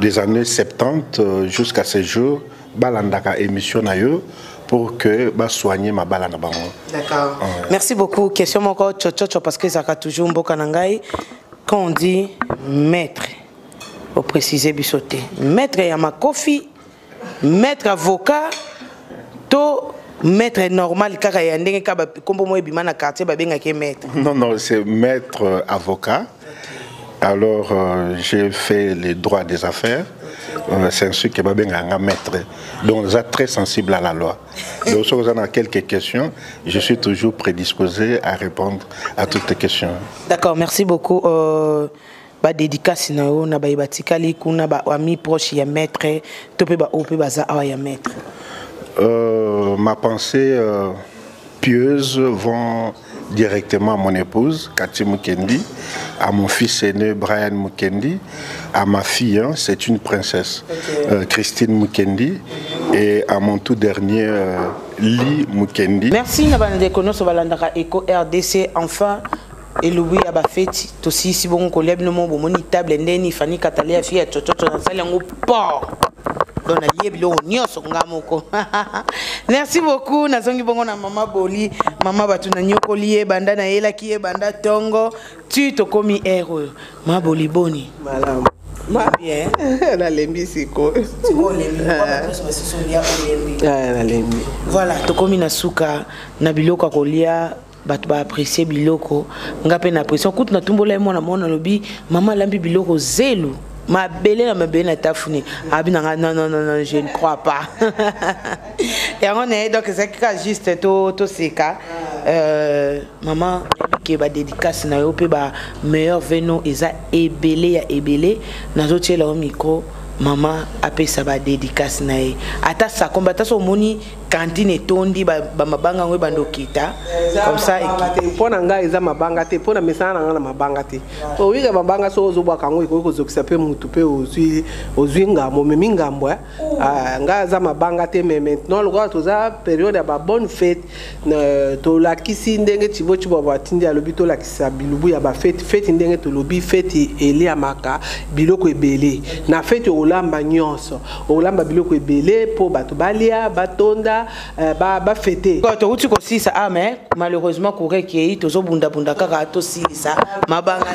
des années 70 jusqu'à ce jour, balandaka émission na yo pour que basoigne mabala na bango. D'accord. Merci beaucoup. Question moko chochocho, parce que ezalaka toujours mboka na ngai. Quand on dit maître, oprécise biso te, maître ya makofi, maître avocat to maître normal kaka ya ndenge kaka kombo moko ebima na quartier babengaki maître? Non, non, c'est maître avocat. Alors, j'ai fait les droits des affaires. C'est ainsi que babenganga maître. Donc, je suis très sensible à la loi. Donc, si vous avez quelques questions, je suis toujours prédisposé à répondre à toutes les questions. D'accord, merci beaucoup. Ba dédicace na yo na baye batikali kuna, ba ami proche ya maître to mpe baoyo mpe baza awa ya maître. Ma pensée pieuse vont directement à mon épouse, Cathy Mukendi, à mon fils aîné, Brian Mukendi, à ma fille, hein, c'est une princesse, Christine Mukendi, et à mon tout dernier, Lee Mukendi. Merci na bandeko nyonso balandaka Eco RDC. Enfin elubu ya bafeti, tosilisi bongo kolia. Bino mo bomoni table ndeni Fani Katale ya fille ya tsotsotso nasali yango port, donc nalie biloko nyonso nga moko. Merci beaucoup. Nazongi bongo na mama Boli. Mama, bato nanyokoli ye banda nayelaki ye banda ntongo ti tokomi heure oyo. Mama Boli, boni? Malamu. Bien. Nalembi sikoyo. Nalembi. Voilà, tokomi na suka na biloko ya kolia. Bato baapprécie biloko, nga mpe na apprécie. Kutu natumbola ye mwana mwana, alobi mama alambi biloko zelu, mabele na mabele na tafuni. Abi na nga: non, non, non, non, je ne crois pas. Yango na ye, donc ezalaki kaka juste toseka. Mama, nayebi ke badédicace na yo mpe bameilleur veno eza ebele ya ebele. Nazotiela yo micro, mama apesa badédicace na ye, ata sakombe, ata so omoni cantine etondi, bamabanga yango ebanda okita comme ça. Mpo na ngai eza mabanga te, mpo na mesana na ngai na mabanga te. Oyika mabanga, soki ozobwaka yango ekoki kozokisa mpe mutu mpe ozwi ngambo, omemi ngambo. Ngai aza mabanga te. Mais maintenant, lokola toza période ya babonne fête, tolakisi ndenge Cibo Cibwabwa atindi, alobi tolakisa bilubu ya bafete. Feti, ndenge tolobi, feti eliamaka biloko ebele. Na feti okolamba nyonso, okolamba biloko ebele mpo bato balia, batonda, bafete. Touti kosilisa, ah, mais malheureusement courant ekei, tozobundabunda kaka tosilisa mabanga.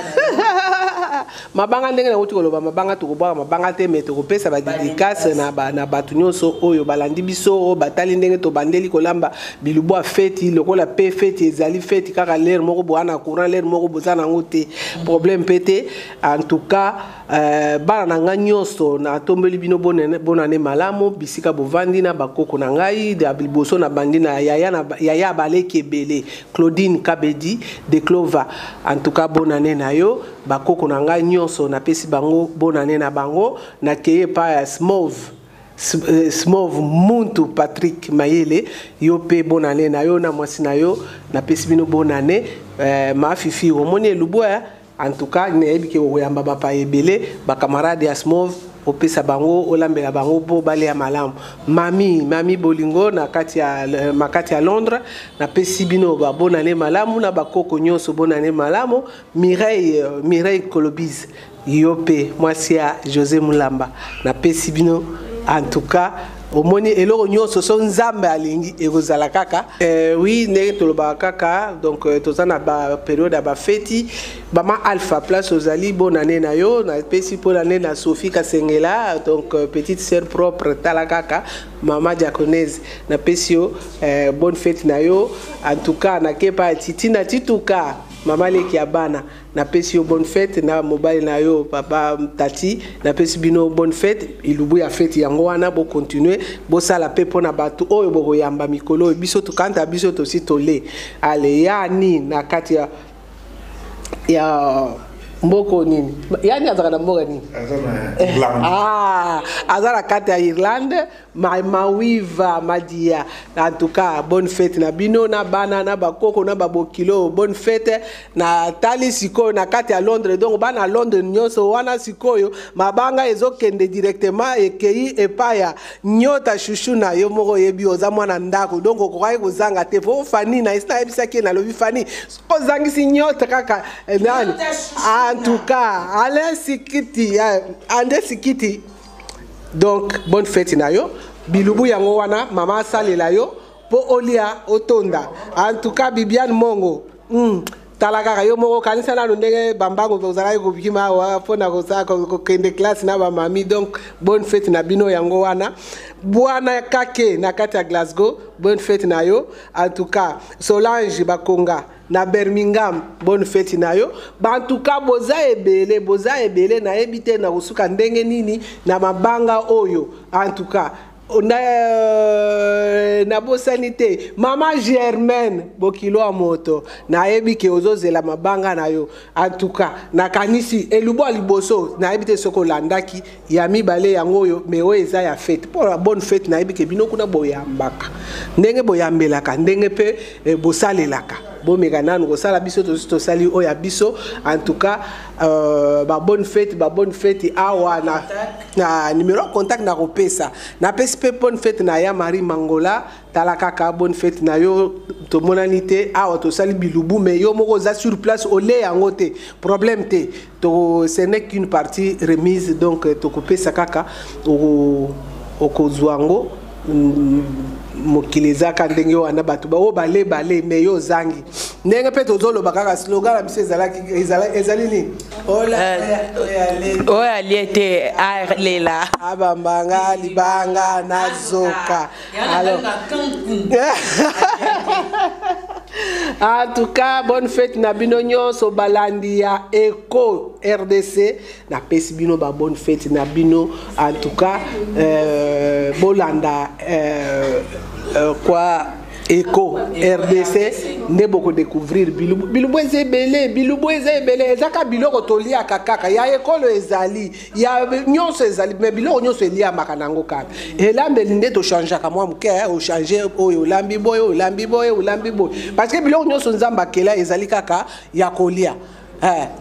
Mabanga, ndenge nauti koloba, mabanga tokobwaka mabanga te, mais tokopesa badédicace na bato nyonso oyo balandi biso, oyo batali ndenge tobandeli kolamba bilubu ya feti. Lokola mpe feti ezali feti kaka, l'heure moko boza na courant, l'heure moko boza nango te, problème mpe te. En tout cas, bana na ngai nyonso, natombeli bino bonane malamu bisika bovandi na bakoko na ngai. Liboso na bandi na yaya, na yaya baleki ebele, Claudine Kabedi de Clova, en tout cas bonane na yo. Bakoko na ngai nyonso, napesi bango bonane na bango. Nakeye epai ya Smove, Smove Muntu Patrick Mayele, yo mpe bonane na yo na mwasi na yo, napesi bino bonane. Mafifi, omoni elubu, en tout cas nayebi ke okoyamba bapaya ebele, bacamarade ya Smove, opesa bango, olambela bango mpo balia malamu. Mami Bolingo na kati ya, makati ya Londres, napesi bino babonane malamu na bakoko nyonso, bonane malamu. Mireille Kolobise, yo mpe mwasi ya José Mulamba, napesi bino. En tout cas, omoni eloko nyonso so Nzambe alingi ekozala kaka. Oui, ndenge tolobaka kaka, donc toza na bapériode ya bafeti. Bama Alpha, place ozali, bonane na yo. Napesi mponane na Sophie Kasengela, donc petite sœur propre, tala kaka mama diaconese, napesi yo bonne fête na yo. En tout cas, nakepa Titina Tituka, mama leki ya bana, napesi yo bonne fête na mobali na yo, papa Tati, napesi bino bonne fête. Elubu ya fête yango wana, bocontinue bosala mpe mpona bato oyo bokoyamba mikolo oyo. Biso tokanta, biso tosi tole ale yani na kati ya Mboka nini? Yani azalaka na mboka nini? Ah, aza na kati ya Irlande. Mawiva Madia, en tout cas bonne fête na bino, na bana, na bakoko, na babokilo, bonne fête. Na tali sikoyo na kati ya Londres, donc bana Londres nyonso wana sikoyo mabanga ezokende directement, ekei epai ya Nyota Shushu na yo moko. Oyebi oza mwana ndako, donc okokaki kozanga te. Po Fani na esi nayebisaki ye, nalobi Fani ozangisi Nyota kaka nani. En tout cas Alain Sikiti, Ande Sikiti, donc bonne fête na yo. Bilubu yango wana mama asalela yo mpo olia otonda. En tout cas Bibiane Mongo, tala kaka yo moko, kanisa nanu ndenge bambango ozalaki kobima awa mpona kosala kokende classe na bamami. Donc bonne fête na bino. Yango wana bwana kake na kati ya Glasgow, bonne fête na yo. En tout cas Solange Bakonga na Birmingham, bonne fête na yo. En tout cas boza ebele, boza ebele, nayebi te na kosuka ndenge nini na mabanga oyo. En tout cas nabosani te mama Germaine bokilo ya moto, nayebi ke ozozela mabanga na yo. En tout cas nakanisi elubu ya liboso, nayebi te soki olandaki ya mibale yango oyo, mais oyo eza ya fête mpo bonne fête. Nayebi ke bino kuna boyambaka ndenge boyambelaka, ndenge mpe bosalelaka, bomeka nanu kosala. Biso tosi tosali oyo ya biso. En tout cas babonne fête, babonne fête awa na numéro ya contact nakopesa. Napesi mpe bonne fête na ya Marie Mangola. Tala kaka, bonne fête na yo. Tomonani te awa, tosali bilubu, mais yo moko oza sur place, ole yango te, problème te. To ce n'est qu'une partie remise, donc tokopesa kaka, okozwa yango. Mokili ezaka ndenge wana, bato oyo bale bale, mais yo ozangi. Ndenge mpe tozoloba kaka, slogan na biso ezalaki ezali nini? Oyo alie te alela. Abambanga libanga nazoka. Alors en tout cas bonne fête na bino nyonso balandi ya Eco RDC. Napesi bino ba bonne fête na bino. En tout cas bolanda quoi, Eco RDC nde bokodécouvrir bilubu. Bilubu eza ebele, bilubu eza ebele, ezaka biloko toliaka kaka ya ekolo, ezali ya nyonso ezali, mais biloko nyonso eliamaka nango kaka. Elambeli nde tochangeaka mwa moke, ochange oyo olambi boye, olambi boye, olambi boye, parce que biloko nyonso Nzambe akela ezali kaka ya kolia.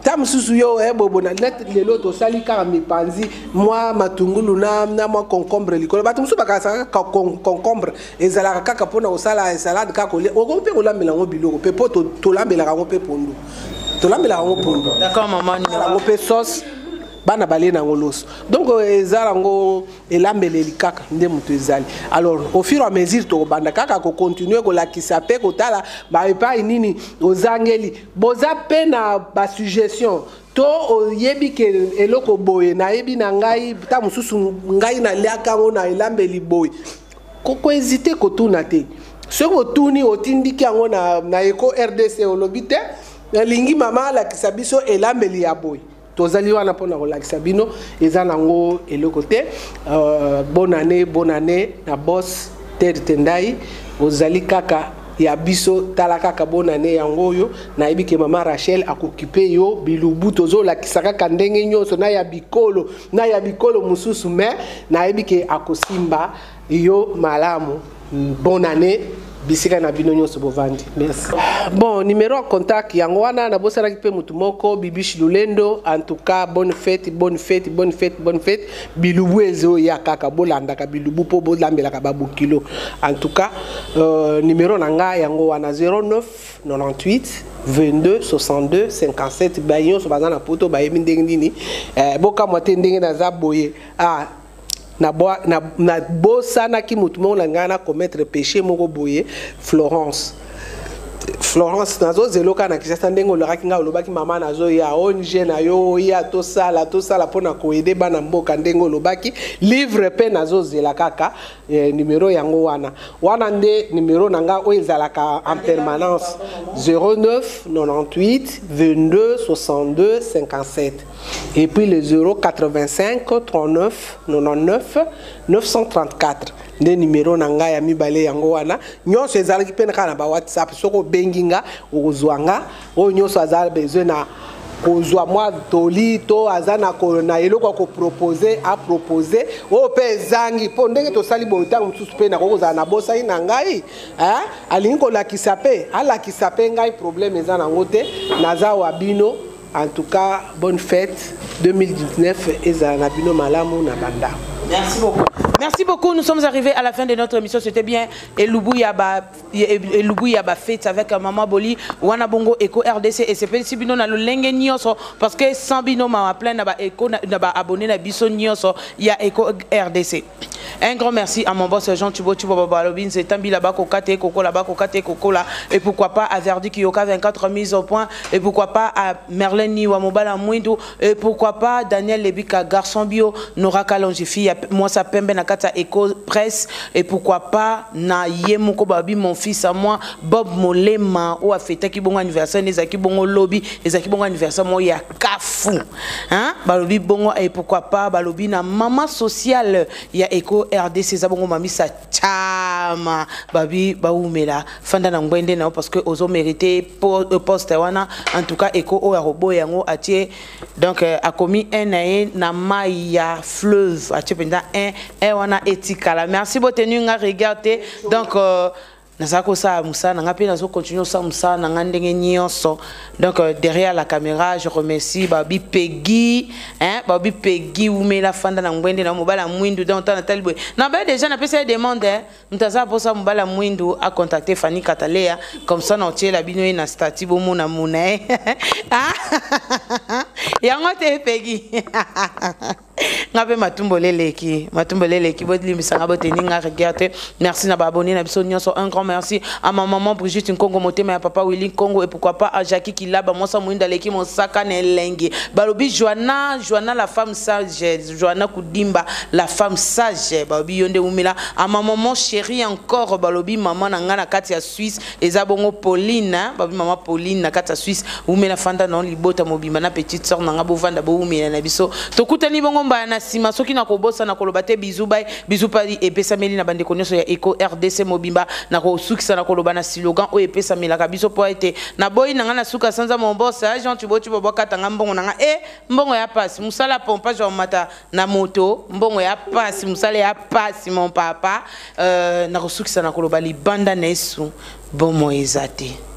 Ta mosusu yo bobo na net lelo tosali kaka mipanzi mwa matungulu na mwa concombre likolo. Bato mosusu bakanisaka kaka concombre ezalaka kaka mpona kosala salade, kaka kolia. Okoki mpe kolambela yango biloko mpe, mpo tolambelaka yango mpe pondu, tolambelaka yango pondu. D'accord maman. Yango mpe sauce, bana balie nango loso. Donc eza yango elambeleli kaka nde moto ezali. Alors au fur et à mesure tokobanda kaka kocontinue kolakisa mpe kotala baepai nini ozangeli. Boza mpe na basuggestion to oyebi ke eloko boye, nayebi na ngai, ta mosusu ngai naliaka yango na elambeli boye, kohésite kotuna te. Soki otuni, otindiki yango na Eco RDC, olobi te nalingi mama alakisa biso elambeli ya boye, tozali wana mpona kolakisa bino. Eza nango eloko te. Bonne année, bonne année na boss Ter Tendai, ozali kaka ya biso. Tala kaka, bonne année yango oyo. Nayebi ke mama Rachel akokipe yo bilubu, tozolakisa kaka ndenge nyonso na ya bikolo, na ya bikolo mosusu, mais nayebi ke akosimba yo malamu. Bonne année bisika na bino nyonso bovandi. Merci. Bon, numéro ya contact yango wana. Nabosanaki mpe motu moko, Bibish Lulendo. En tout cas bonne fête, bonne fête, bonne fête, bonne fête. Bilubu ezoya kaka, bolandaka bilubu mpo bolambelaka babokilo. En tout cas numéro na ngai yango wana, 09 98 22 62 57. Baye nyonso baza na Poto bayebi ndenge nini. Bokamwa te ndenge naza boye. Ah, nabosanaki motu moko na ngai na commettre péché moko boye, Florence. Florence, nazozela kaka na Kinshasa ndenge olobaki ngai, olobaki mama nazoya ONG na yo, oya tosala, tosala mpona koaider bana mboka ndenge olobaki. Livre mpe nazozela kaka. Numéro yango wana, wana nde numéro na ngai oyo ezalaka en permanence, 09 98 22 62 57 et puis le 085 39 99 934 nde numéro na ngai ya mibale yango wana. Nyonso ezalaki mpe kaka na bawhatsapp, soki obengi nga okozwa nga. Oyo nyonso aza besoin na kozwa mwa toli to aza na, ko, na eloko ya kopropose apropose oyo mpe ezangi mpo ndenge tosali boye ntango mosusu mpe nakoki kozala na bosani na ngai eh? alingi kolakisa mpe alakisa mpe ngai problème eza nango te naza wa bino en tout cas bonne fête 2019 ezala na bino malamu na bandako. Merci beaucoup. Merci beaucoup. Nous sommes arrivés à la fin de notre émission. C'était bien Elubu Yaba, Elubu Yaba Fête avec Maman Boli, Wana Bongo, Eco RDC et c'est bino na lolenge nyonso parce que sans bino ma plein na ba Eco na ba abonné na biso nyonso ya Eco RDC. Un grand merci à mon boss Jean Thibaut Thibaut Balobi Nzetambi là-bas Kokate Kokola Bakokate Kokola et pourquoi pas à Verdi Kiyoka 24 mises au point et pourquoi pas à Merlin Niwa Mobala Mwindu et pourquoi pas Daniel Lebika garçon bio Nora Kalonji fille moi sa pembe na kata Eco Presse et pourquoi pas na ye moko babi mon fils à moi Bob Molema oyo afetaki bongo anniversaire ezalaki bongo lobi ezalaki bongo anniversaire moko ya kafu hein balobi bongo et pourquoi pas balobi na maman sociale ya Eco RDC eza bongo mamisa chama babi baumela fanda na ngwende na yo parce que ozo mérité poste wana. En tout cas Eco oyo akoboya yango atie donc akomi un na ye na mai ya fleuve atie mpenza un un wana etikala. Merci botenu nga regarde te donc nazala kosala mosala na nga mpe nazocontinue kosala mosala na nga ndenge nyonso. Donc derrière la caméra, je remercie babi Peggy, hein, babi Peggy umela fanda na ngwende na mobala mwindu. Donc tana tali boye na ba déjà napesa ye demande, hein, moto aza mposa mobala mwindu acontacte Fanny Katalea, comme ça na otiela bino ye na statut bomona mona ye yango te. Peggy nga mpe matumboli eleki, matumboli eleki, bolimbisanga boteni nga rigueur te. Merci na baabonné na biso nyonso. Un grand merci à ma maman Brigitte Nkongo, motema ya papa Willy Nkongo, et pourquoi pas à Jackie Kilaba, mwasa mwinda aleki mosaka na elengi. Balobi Joanna, Joanna la femme sage, Joanna Kudimba la femme sage, balobi yo nde umela. À ma maman chérie encore, balobi mama na nga na kati ya Suisse eza bongo Pauline, hein? Balobi mama Pauline na kati ya Suisse, umela fanda na libota mobimba na petite sœur na nga, bovanda boumela na biso. Tokutani bongo mbala na nsima. Soki nakobosana koloba te, bizu bai bizu pali epesameli na bandeko nyonso ya Eco RDC mobimba. Nakosukisa na koloba na slogan oyo epesamelaka biso mpo ete naboyi na ngai na suka sanza mobosa Jean Tubo Tubo bokatanga mbongo na ngai e mbongo ya pasi mosala pompage ya komata na moto mbongo ya pasi mosala ya pasi mon papa. Nakosukisa na koloba libanda na Yesu bomoi eza te.